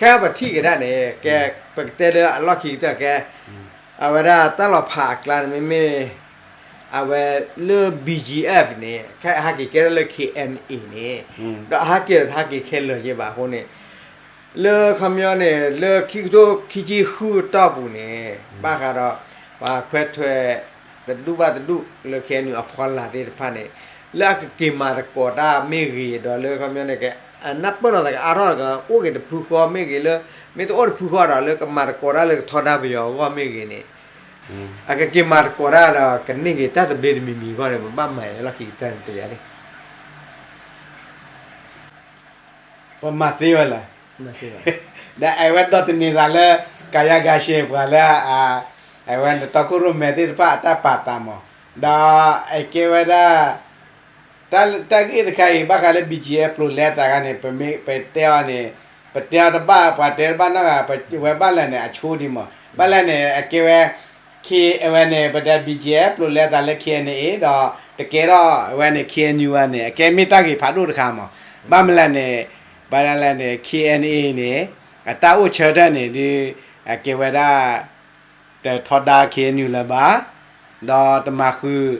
ခဲအံၤပထံၣ်ကဒါန့ၣ် ကဲ ပကတဲလၢအလီၢ်ခံကတၢၢ်ကဲ အဝဲဒၣ်တၢ်လီၤဖးအကျါန့ၣ် မ့မ့ၢ် အဝဲလၢ ဘီကၠံအ့ၣ် န့ၣ် ခဲအဟးက့ၤကဲထီၣ်လၢ ခ့ၣ်အဲၣ်ယူၣ်အ့ၣ် န့ၣ်, ဒီးအဟးက့ၤဒီးတဟးက့ၤခဲလၢာ်ယဲဘၣ်အဃိန့ၣ်, လၢခီပညီန့ၣ် လၢခံကထိခံဆံဃုအတီၢ်ပူၤန့ၣ် ဘၣ်ဃးဒီး ပှၤခွဲးထွဲးတဒူၣ်ဘၣ်တဒူၣ်လၢ ခ့ၣ်အဲၣ်ယူၣ်အဖီလာ်သ့ၣ်တဖၣ်န့ၣ်, လၢအကက့ၤမၤသကိးတၢ်မ့ၢ်ဂ့ၤ ဒီးလၢခီပညီန့ၣ် ကနၢ်ပၢၢ်လိာ်သးကအါထီၣ်ဒီး ကအိၣ်က့ၤတဖုဃီမ့ၢ်ဂ့ၤလၢ မ့ၢ်တအိၣ်တဖုဃီဒီး လၢကမၤသကိးတၢ်လၢကထီဒါပယီၤအဂီၢ်မ့ၢ်ဂ့ၤန့ၣ်, အကက့ၤမၤသကိးတၢ်ဒီး ကန့ၢ်က့ၤတၢ်သဘျ့တမံၤမံၤအဂီၢ်န့ၣ် ပဘၣ်မၤအလီၢ်ခံကတၢၢ်န့ၣ် တယၤန့ၣ် ပမၤသ့ဝဲလၢ, ဒီးအဝဲဒိးသန့ၤသးလၢ ကယၤကၤၡ့ ပှၤလၢ အဝဲနတီခိၣ်ရိၣ်မဲသ့ၣ်တဖၣ်အတၢ်ပာ်သးမး, ဒီးအကဲဝဲဒၣ် တၢ်ဂ့ၢ်တခါအံၤ ဘၣ်ဃးလၢ ဘီကၠံအ့ၣ် ပျိးလဲသးဂၤန့ၣ် ပမ့ၢ်ပတဲအီၤန့ၣ် ပတဲအီၤတဘၣ် ပှၤတဲတဘၣ်နီတဂၤ ပဝဲဘၣ်လဲၣ်န့ၣ် အဆိဒံးမး, ဘၣ်လဲၣ်န့ၣ် အကဲဝဲ ခ့ အဝဲန့ၣ် ပတဲ ဘီကၠံအ့ၣ် ပျိးလဲသးလၢ ခ့ၣ်အဲၣ်ယူၣ်အ့ၣ် ဒီးတကဲထီၣ်အဝဲန့ၣ် ခ့ၣ်အဲၣ်ယူၣ် ဘၣ်န့ၣ် အကဲမ့ၢ်တၢ်ဂ့ၢ်ဖးဒိၣ်တခါမး, ဘၣ်မနုၤလဲၣ်န့ၣ် ဘၣ်လဲၣ်န့ၣ် ခ့ၣ်အဲၣ်ယူၣ်အ့ၣ် န့ၣ် အတၢ်အိၣ်ဆၢထၢၣ်န့ၣ်ဒီး အကဲဝဲဒၣ် တထီဒါ ခ့ၣ်အဲၣ်ယူၣ် လၢၤဘၣ်, ဒီးတမၤဃုာ်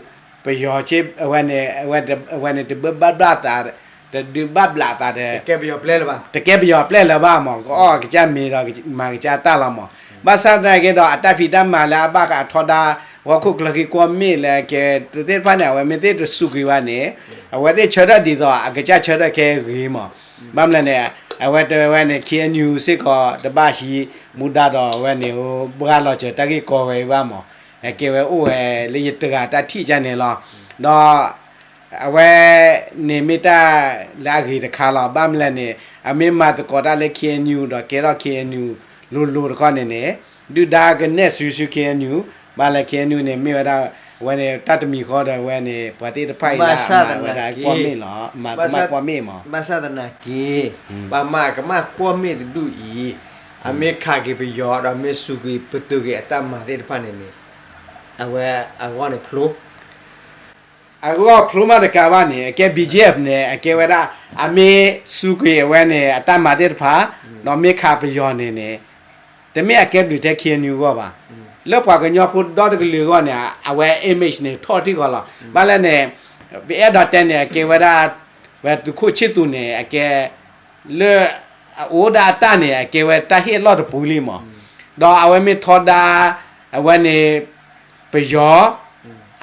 ပယီၤ အဝဲန့ၣ် အဝဲန့ၣ် တဘၣ်ဘျးသး တဒုးဘၣ်ဘျးသးဒီး တကဲပယီၤပျဲၢ်လၢၤဘၣ်မး ကအီၣ်ကစၢ်မ့ၤဒီးမၤကစၢ်တၢ်လီၤမး, ဘၣ်ဆၣ်သနာ်က့ဒီး အတၢ်ဖံးတၢ်မၤလၢအဘၣ်ဃးထီဒါ ဂီၢ်ခိၣ်ကျၢၢ်ခံကွီၢ်မ့ၢ်လၢအကဲသ့ၣ်တဖၣ်န့ၣ် အဝဲမ့ၢ်သ့ၣ်တစူးကွံာ်ဘၣ်န့ၣ် အဝဲသ့ၣ်ဆၢထၢၣ်ဒ်သိး အကစၢ်ဆၢထၢၣ်ခဲအံၤဂ့ၤမး, ဘၣ်မနုၤလဲၣ်န့ၣ် အဝဲတဝဲန့ၣ် ခ့ၣ်အဲၣ်ယူၣ် စ့ၢ်ကီးတဘၣ်ဟံးမူဒါဒီး အဝဲန့ၣ် ဘှါလီၤစၢၤတၢ်ဂ့ၢ်ကီဝဲအံၤဘၣ်မး, အကဲဝဲအိၣ်ဝဲလၢယတဂၤတၢ်ထံၣ်ကန့ၣ်လီၤ, ဒီး အဝဲန့ၣ်မ့ၢ်တၢ်လၢအဂ့ၤတခါလီၤ, ဘၣ်မနုၤလဲၣ်န့ၣ် အမ့ၢ်မၤသကိးတၢ်လၢ ခ့ၣ်အဲၣ်ယူၣ် ဒီးကဲထီၣ် ခ့ၣ်အဲၣ်ယူၣ် လိၤလိၤတခီန့ၣ်န့ၣ် ဒုၣ်ဒါကနဲၣ်စုဆူ ခ့ၣ်အဲၣ်ယူၣ်, ဘၣ်လဲၣ် ခ့ၣ်အဲၣ်ယူၣ် န့ၣ် မ့ၢ်ဝဲဒၣ် အဝဲန့ၣ် တၢ်တမံၤဃီဒီး အဝဲန့ၣ် ပှၤသ့ၣ်တဖၣ်အံၤလၢအမၤဝဲဒၣ်ကွီၢ်မ့ၣ်လီၤ, မၤကမၣ်ကွီၢ်မ့ၣ်မး, ဘၣ်ဆၣ်သနာ်က့ ပှၤမၤကမၣ်ကွီၢ်မ့ၣ်တဒူၣ်အံၤ အမ့ၢ်ခးက့ၤပယီၤ ဒီးမ့ၢ်စူးကွံာ်ပတုာ်က့ၤအတၢ်မၤသ့ၣ်တဖၣ်န့ၣ်န့ၣ် အဝဲအဂီၢ်န့ၣ်ဖျိ အဂီၢ်ဖျိမးတကးဘၣ်န့ၣ် အကဲ ဘီကၠံအ့ၣ် န့ၣ် အကဲဝဲဒၣ် အမ့ၢ်စူးကွံာ်အဝဲန့ၣ် အတၢ်မၤသ့ၣ်တဖၣ် ဒီးမ့ၢ်ခးပယီၤန့ၣ်န့ၣ် တမ့ၢ်အကဲဘျုးထဲ ခ့ၣ်အဲၣ်ယူၣ် အဂီၢ်ဘၣ်. လၢပှၤကညီဖိဒီတကလုာ်အဂီၢ်န့ၣ် အဝဲ image န့ၣ် ထီၣ်ထံၣ်ဃီလီၤ. ဘၣ်လဲၣ်န့ၣ် ပအဲၣ်ဒိးတဲန့ၣ် အကဲဝဲဒၣ် ဝဲသုးခိၣ်ဆံၣ်သူးန့ၣ် အကဲ လၢ အအိၣ်ဒၣ်အတၢ်န့ၣ် အကဲဝဲတၢ်ဟ့ၣ်အလီၢ်တပူၤလံမး. ဒီးအဝဲမ့ၢ်ထီဒါ အဝဲန့ၣ် ပယီၤ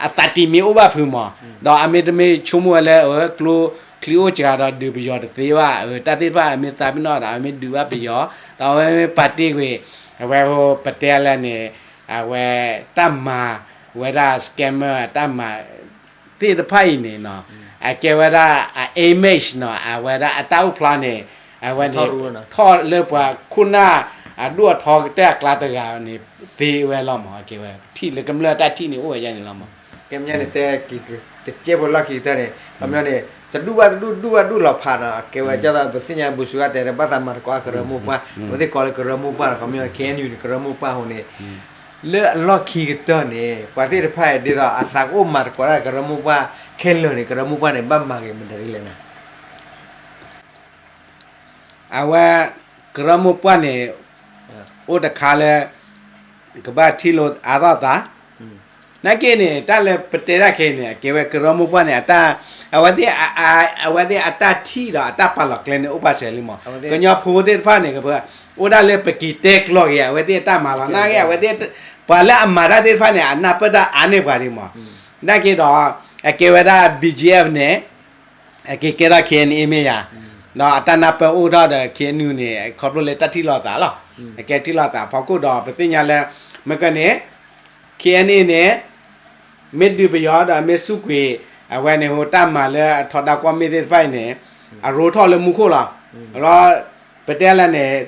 အသးတံၢ်မ့ၢ်အိၣ်ဘၣ်ဖုးမး, ဒီးအမ့ၢ်တမ့ၢ်ဆိကမိၣ်ဝဲလၢ ကျိချံအိၣ်စှၤဒီးဒုးပယီၤတသ့ဘၣ်, တၢ်သ့ၣ်တဖၣ်အမ့ၢ်သးပ့ၤနီၣ်ဒီး အမ့ၢ်ဒုးဘၣ်ပယီၤ, ဒီးအဝဲမ့ၢ်ပာ်တ့ၢ်ကွံာ် အဝဲပတဲလဲၣ်န့ၣ် အဝဲတၢ်မၤဝဲဒၣ် scammer တၢ်မၤ သ့ၣ်တဖၣ်အံၤန့ၣ် အကဲဝဲဒၣ်အ image နီၤ, အဝဲဒၣ်အတၢ်အိၣ်ဖျါန့ၣ် အဝဲန့ၣ် ထီၣ်လၢပှၤခိၣ်နၢ်အဒိၣ်အထီကတၢၢ်အကျါတဂၤန့ၣ် သ့ဝဲလီၤမး. အကဲဝဲ ထံၣ်လၢကမျၢၢ်တၢ်ထံၣ်န့ၣ် အိၣ်ဝဲဒ်န့ၣ်လီၤမး. ကဲမ့ၢ်န့ၣ်တဲ တကဲဖိလီၢ်ခံကတၢၢ်န့ၣ် ခီပညီန့ၣ် တဒူၣ်ဘၣ်တဒူၣ် ဒူၣ်ဘၣ်ဒူၣ်လီၤဖးနီၤ, ကဲဝဲဒ်သိးပသ့ၣ်ညါ ဘူးစူၤဂၤတဲ ဘၣ်သးမၤသကိးကရၢမိၢ်ပှၢ်, ပသ့ၣ်ကိးလၢကရၢမိၢ်ပှၢ်နီၤ, ခီပညီ ခ့ၣ်အဲၣ်ယူၣ် န့ၣ် ကရၢမိၢ်ပှၢ်အဃိန့ၣ် လၢအလီၢ်ခံကတၢၢ်န့ၣ် ပှၤသ့ၣ်တဖၣ်အံၤ ဒ်သိးအသးကအိၣ်မၤသကိးတၢ်ကရၢမိၢ်ပှၢ်ခဲလၢာ်န့ၣ် ကရၢမိၢ်ပှၢ်န့ၣ် ဘၣ်မၤဂ့ၤမတၤဒ်လဲၣ်နီၤ. အဝဲ ကရၢမိၢ်ပှၢ်န့ၣ် အိၣ်တခါလၢ ကဘၣ်ထံၣ်လိာ်အါထီၣ်သး နာ်က့န့ၣ် တၢ်လၢပတဲဒၣ်ခဲအံၤန့ၣ် အကဲဝဲကရၢမိၢ်ပှၢ်န့ၣ် အတၢ် အဝဲသ့ၣ် အဝဲသ့ၣ်အတၢ်ထံၣ်ဒီးအတၢ်ပာ်လီၤကျဲန့ၣ် အိၣ်ပာ်စၢၤလံမး. ကညီဖိသ့ၣ်တဖၣ်န့ၣ် က အိၣ်ဒၣ်လၢပက့ၤတဲကျီၤက့ၤ အဝဲသ့ၣ်အတၢ်မၤလီၤ. နာ်က့ အဝဲသ့ၣ် ပှၤလၢအမၤတၢ်သ့ၣ်တဖၣ်န့ၣ် အနၢ်ပၢၢ်တၢ်အါန့ၢ်ပှၤဒံးမး. နာ်က့ဒီး အကဲဝဲဒၣ် ဘီကၠံအ့ၣ် န့ၣ် အက့ၤကဲထီၣ် ခ့ၣ်အဲၣ်ယူၣ် မ့ၢ်ယၤ, ဒီးအတၢ်နၢ်ပၢၢ်အိၣ်ထီၣ်ဒီး ခ့ၣ်အဲၣ်ယူၣ် န့ၣ် ခီဖျိလၢတၢ်ထံၣ်လိာ်သးလီၤ. အကဲထံၣ်လိာ်သးဖီခိၣ်ဒီး ပသ့ၣ်ညါလၢ မ့ၢ်ကန့ၣ် ခ့ၣ်အဲၣ်ယူၣ် န့ၣ် မ့ၢ်ဒုးပယီၤဒီးမ့ၢ်စူးကွံာ် အဝဲန့ၣ် ဟိတၢ်မၤလၢအထီဒါကွီၢ်မ့ၣ်သ့ၣ်တဖၣ်အံၤန့ၣ် အရိထီၣ်လၢမူခိၣ်လီၤ. ဒီး ပတဲလဲၣ်န့ၣ်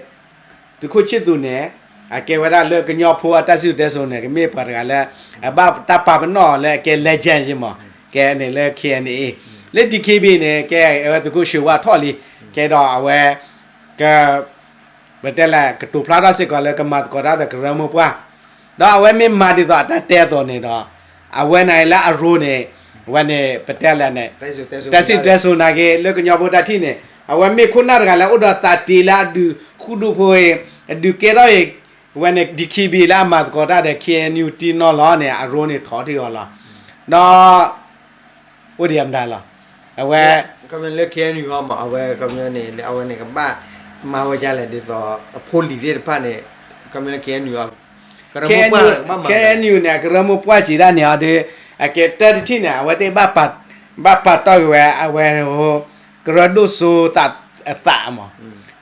သုးခိၣ်ဆံၣ်သူးန့ၣ် အကဲဝဲဒၣ်လၢကညီဖိအတၢ်စံၣ်စိၤတဲစိၤန့ၣ် ကမ့ၢ်ပှၤတဂၤလၢ အဘၣ်တၢ်ပာ်ပနီၣ်အီၤလၢအကဲ legend ယ့မး, ကဲန့ၣ်လၢ ခ့ၣ်အဲၣ်ယူၣ် လၢ ဒံၣ်ခ့ၣ်ဘံၣ် န့ၣ် ကဲအဝဲသုးခိၣ်ၡ့ဝါထီၣ်လံ, ကဲဒီးအဝဲ က ပတဲလဲၣ် ကတိၤဖျါထီၣ်စ့ၢ်ကီးလၢကမၤသကိးတၢ်ဒီးကရၢမိၢ်ပှၢ်, ဒီးအဝဲမ့ၢ်မၤဒ်သိးအတၢ်တဲအသိးန့ၣ်ဒီး အဝဲန့ၣ်လၢအရိန့ၣ် အဝဲန့ၣ် ပတဲလဲၣ်န့ၣ် တၢ်စံၣ်တဲစိၤနာ်က့ လၢကညီဖိတၢ်ထံၣ်န့ၣ် အဝဲမ့ၢ်ခိၣ်နၢ်တဂၤလၢအိၣ်ဒီးသးတ့လၢအဒုးဃူဒုဖိအံၤ အဒုးကဲထီၣ်အံၤ အဝဲန့ၣ် ဒီးခံဘံၤ လၢအမၤသကိးတၢ်ဒီး ခ့ၣ်အဲၣ်ယူၣ် တံၢ်နီၢ်လီၤန့ၣ် အရိန့ၣ်ထီၣ်ထံအီၤလီၤ. ဒီး အိၣ်ဒံးအမတၤလီၤ. အဝဲ လၢ ခ့ၣ်အဲၣ်ယူၣ် ဟီမး အဝဲကမျၢၢ်န့ၣ် အဝဲန့ၣ်ကဘၣ်မၤဝဲဒ်လဲၣ် ဒ်သိးအဖိလံၤသ့ၣ်တဖၣ်န့ၣ် ကမျၢၢ်လၢ ခ့ၣ်အဲၣ်ယူၣ် ကရၢမိၢ်ပှၢ် ခ့ၣ်အဲၣ်ယူၣ်န့ၣ် အကရၢမိၢ်ပှၢ်စံးဒၣ်န့ၣ်အီၤဒီး အကဲတၢ်တထံၣ်န့ၣ် အဝဲသ့ၣ် ဘၣ်ပာ်တီၢ်က့ၤဝဲ အဝဲ ကရၢဒိၣ်စိသးအသးမး,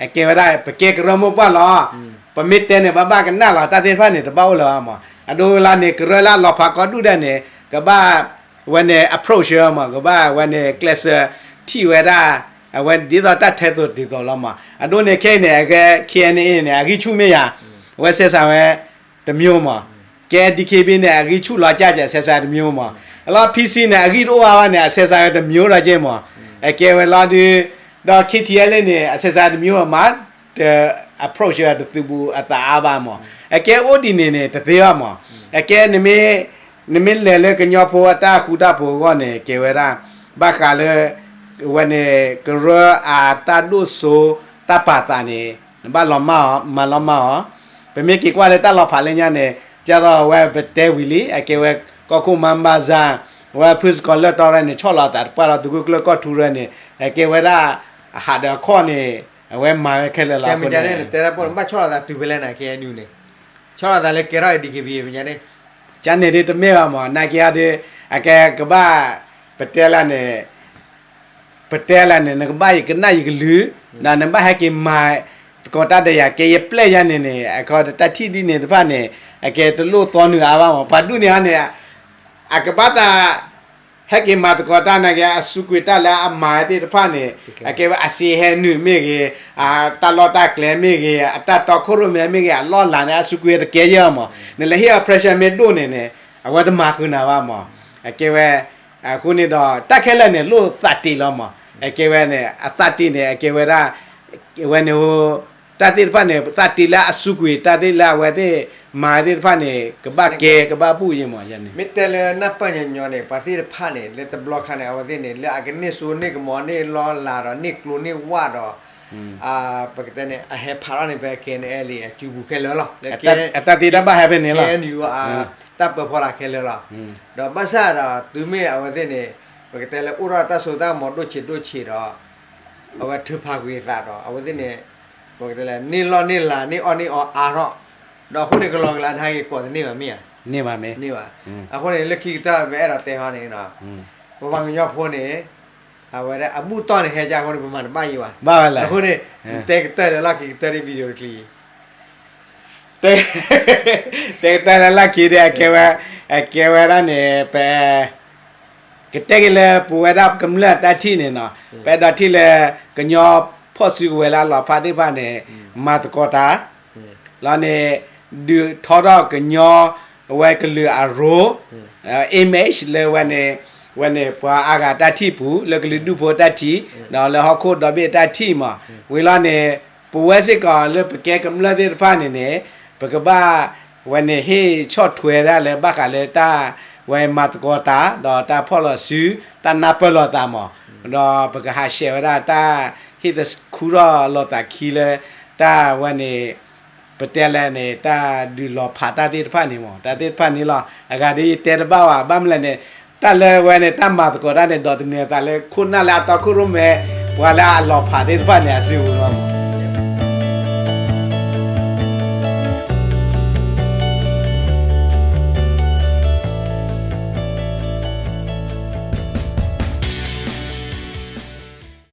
အကဲဝဲဒၣ် ပကဲကရၢမိၢ်ပှၢ်လီၤ. ပမ့ၢ်တဲန့ၣ် ဘၣ်ဘၣ်ကနၣ်လီၤ တၢ်သ့ၣ်တဖၣ်န့ၣ် တဘၣ်အိၣ်လၢၤဘၣ်မး. အဒိလၢန့ၣ် ကရၢလၢအလီၤဖးကီဒူၣ်ဒၣ်န့ၣ် ကဘၣ် ဝဲန့ၣ် approach မး ကဘၣ်ဝဲန့ၣ် ကျဲးစၢးထံၣ်ဝဲဒၣ် အဝဲဒ်သိးတၢ်ထဲသိးတုၤသိးလီၤမး. အဒိန့ၣ်ခဲအံၤန့ၣ် အကဲ ခ့ၣ်အဲၣ်ယူၣ် န့ၣ် အဂံၢ်ဆူၣ်မ့ၢ်ယၤ အဝဲဆဲးစးဝဲ တမျိုးမး, ကဲ ဒီးခံဘံၤ န့ၣ် အဂံၢ်ဆူၣ်လီၤကၢ်ကဲး အဆဲးစးတမျိုးမး, အလီၢ် ဖံစံ န့ၣ် အဂံၢ်တအိၣ်ဘၣ်ဘၣ်န့ၣ် အဆဲးစးဝဲတမျိုးဒီး ကဲမး, အကဲဝဲလီၤဒုး, ဒီး ခ့ၣ်ထံအဲၣ်လ့ၣ် န့ၣ် အဆဲးစးတမျိုးမး တ approach တသုးဘူးအသးအါဘၣ်မး, အကဲအိၣ်ဒ်န့ၣ်န့ၣ် တသ့ဘၣ်မး, အကဲ နမ့ၢ်လဲၤလၢကညီဖိအတၢ်ဃူတၢ်ဖိးအဂီၢ်န့ၣ် ကဲဝဲဒၣ် ဘၣ်ဃးလၢ ဝဲန့ၣ် ကရၢအတၢ်ဒိၣ်စိ တၢ်ပာ်သးန့ၣ် နဘၣ်လီၤမၢ်အီၤ မၤလီၤမၢ်အီၤ, ပမ့ၢ်က့ၤကွၢ်လၢတၢ်လီၤဖးလၢညါန့ၣ် ဒ်သိးအဝဲပတဲဝံၤလံ အကဲဝဲ ကီၢ်ခိၣ်မါဘၣ်စၢ် အဝဲဖုစကီၤလၢၢ်တီရဲၣ်န့ၣ် ဆီၣ်လီၤအသးတပှၢ်လီၤ သုးခိၣ်ကျၢၢ်ကီၢ်ထူရဲၣ်န့ၣ် အကဲဝဲဒၣ် အဟးဒီးအခီၣ်န့ၣ် အဝဲမၤဝဲခဲလၢာ်လီၤ အဃိန့ၣ် တဲဒၣ်ပှၢ်န့ၣ် ဘၣ်ဆီၣ်လီၤသးတုၤဖဲလဲၣ်န့ၣ် ခ့ၣ်အဲၣ်ယူၣ် န့ၣ် ဆီၣ်လီၤသးလၢကဲထီၣ် ဒီးခံဘံၤ မ့ၢ်ညါန့ၣ် ကန့ၣ်ဒ်တမ့ၢ်ဘၣ်မး နာ်က့အီၤဒီး အကဲကဘၣ် ပတဲလၢန့ၣ် ပတဲလၢန့ၣ် နကဘၣ်ယကနၣ်ယကလုၢ်, ဒီးနဘၣ်ဟဲက့ၤမၤသကိးတၢ်ဒီးယၤ ကဲယပျဲၢ်ယါန့ၣ်န့ၣ် အခီတၢ်ထံၣ်ဒ်န့ၣ်တဖၣ်န့ၣ် အကဲတလိၣ်သီနုာ်အါဘၣ်မး ပှၤဒူၣ်န့ၣ်အီၤန့ၣ် အကဘၣ်သး ဟဲက့ၤမၤသကိးတၢ်နာ်က့ အစူးကွံာ်တၢ်လၢအမၤဝဲသ့ၣ်တဖၣ်န့ၣ် အကဲဝဲအစ့ဟဲနုာ်မ့ၢ်ဂ့ၤ, အတၢ်လီၢ်တၢ်ကျဲမ့ၢ်ဂ့ၤ, အတၢ်တီခိၣ်ရိၣ်မဲမ့ၢ်ဂ့ၤ, အလီၢ်လၤန့ၣ် အစူးကွံာ်တကဲယဲၢ်မး, နလဲၤဟ့ၣ်အီၤ pressure မ့ၢ်ဒိၣ်န့ၣ်န့ၣ် အဝဲတမၤဃုာ်နၤဘၣ်မး, အကဲဝဲ အဃိန့ၣ်ဒီး တၢ်ခဲလၢာ်န့ၣ် လိၣ်သးတ့လီၤမး, အကဲဝဲန့ၣ် အသးတ့န့ၣ် အကဲဝဲဒၣ် ဝဲန့ၣ် တၢ်သ့ၣ်တဖၣ်န့ၣ် သးတ့လၢအစူးကွံာ် တၢ်သ့ၣ်လၢအဝဲသ့ၣ် မၤသ့ၣ်တဖၣ်န့ၣ် ကဘၣ်ကဲ ကဘၣ်ဘူၣ်ယဲၢ်မးန့ၣ် မ့ၢ်တဲလၢနၢ်ပၢၢ်ညီညီန့ၣ် ပှၤသ့ၣ်တဖၣ်န့ၣ် လၢတဘျီခါန့ၣ် အဝဲသ့ၣ်န့ၣ် လၢအကန့ၢ်စိန့ၢ်ကမီၤန့ၢ်လီၢ်လၤဒီး န့ၢ်ကျိန့ၢ်ဝၣ်ဒီး ပကတဲန့ၣ် အဟဲဖးထီၣ်န့ၣ် ဖဲ KNLA အစုပူၤခဲလၢာ်လီၤ, လၢ KNU အတၢ်သ့တၢ်ဘၣ်ဟဲဖဲန့ၣ်လီၤ, တၢ်ပၢၤဖီလာ်ခဲလၢာ်လီၤ, ဒီးဘၣ်ဆၣ်ဒီးတုၤမ့ၢ်အဝဲသ့ၣ်န့ၣ် ပကတဲလၢအိၣ်ထီၣ်တၢ်စိတၢ်ကမီၤဒိၣ်ဆံးဒိၣ်ဆံးဒီး အဝဲထုးဖးကွံာ်အသးဒီး အဝဲသ့ၣ်န့ၣ် ပကတဲလၢ န့ၢ်လီၢ်န့ၢ်လၤန့ၢ်အီၣ်န့ၢ်အီအါထီၣ်, ဒီးအဃိန့ၣ် ကလီကလးတဟဲက့ၤကိးတန့ၢ်ဘၣ်မ့ၢ်ဧါ, န့ၢ်ဘၣ်မ့ၢ်, န့ၢ်ဘၣ်, အဃိန့ၣ် လၢခံကတၢၢ်ပအဲၣ်ဒိးတဲဟီန့ၣ် ပပှၤကညီဖိန့ၣ် အဝဲဒၣ်အဘူၣ်တီၢ်န့ၣ်ဟဲကၢ်အဃိန့ၣ် ပမၤတဘၣ်ယံၤဘၣ်, ဘၣ်ဝဲလဲၣ်, အဃိန့ၣ် တဲကတၢၢ်လၢလီၢ်ခံကတၢၢ်ဒ် video တချံ တဲကတၢၢ်လၢလီၢ်ခံဒီး အကဲဝဲ အကဲဝဲဒၣ်န့ၣ် ပ ကတဲက့ၤလၢပဝဲဒၣ်ကမျၢၢ်အတၢ်ထံၣ်န့ၣ်နီၤ, ပအဲၣ်ဒိးထံၣ်လၢ ကညီဖီၣ်စုကဝဲၤလၢအလီၤဖးသ့ၣ်တဖၣ်န့ၣ် မၤသကိးတၢ် လီၤန့ၣ် ဒုးထီထီၣ်ကညီ အဝဲကလုာ်အရိ image လၢဝဲန့ၣ် ဝဲန့ၣ်ပှၤအါဂၤတၢ်ထံၣ်ပူၤ လၢကလုာ်ဒူၣ်ဖိတၢ်ထံၣ် ဒီးလၢဟီၣ်ခိၣ်ဒီဘ့ၣ်တၢ်ထံၣ်မး, ဝံၤလီၤန့ၣ် ပဝဲစ့ၢ်ကီးလၢပကဲကမျၢၢ်သ့ၣ်တဖၣ်န့ၣ်န့ၣ် ပကဘၣ် ဝဲန့ၣ်ဟ့ၣ်ဆီၣ်ထွဲဒၣ်လၢဘၣ်ဃးလၢတၢ် ဝဲမၤသကိးတၢ် ဒီးတၢ်ဖီၣ်လိာ်စု တၢ်နၢ်ပၢၢ်လိာ်သးမး, ဒီးပကဟးဆှဲးဝဲဒၣ်တၢ်ဟ့ၣ်သခူထီၣ်လိာ်သးခံလၢ တၢ်ဝဲန့ၣ် ပတဲလဲၣ်န့ၣ် တၢ်ဒုးလီၤဖးတၢ်သ့ၣ်တဖၣ်န့ၣ်မး တၢ်သ့ၣ်တဖၣ်န့ၣ်လီၤ. အဂၤဒ်ယတဲတဘၣ်ဘၣ် ဘၣ်မနုၤလဲၣ်န့ၣ် တၢ်လၢဝဲန့ၣ် တၢ်မၤသကိးတၢ်န့ၣ် ဒိးသန့ၤအသးလၢခိၣ်နၢ်လၢအတီခိၣ်ရိၣ်မဲ ပှၤလၢအလီၤဖးသ့ၣ်တဖၣ်န့ၣ် အစုပူၤလီၤ.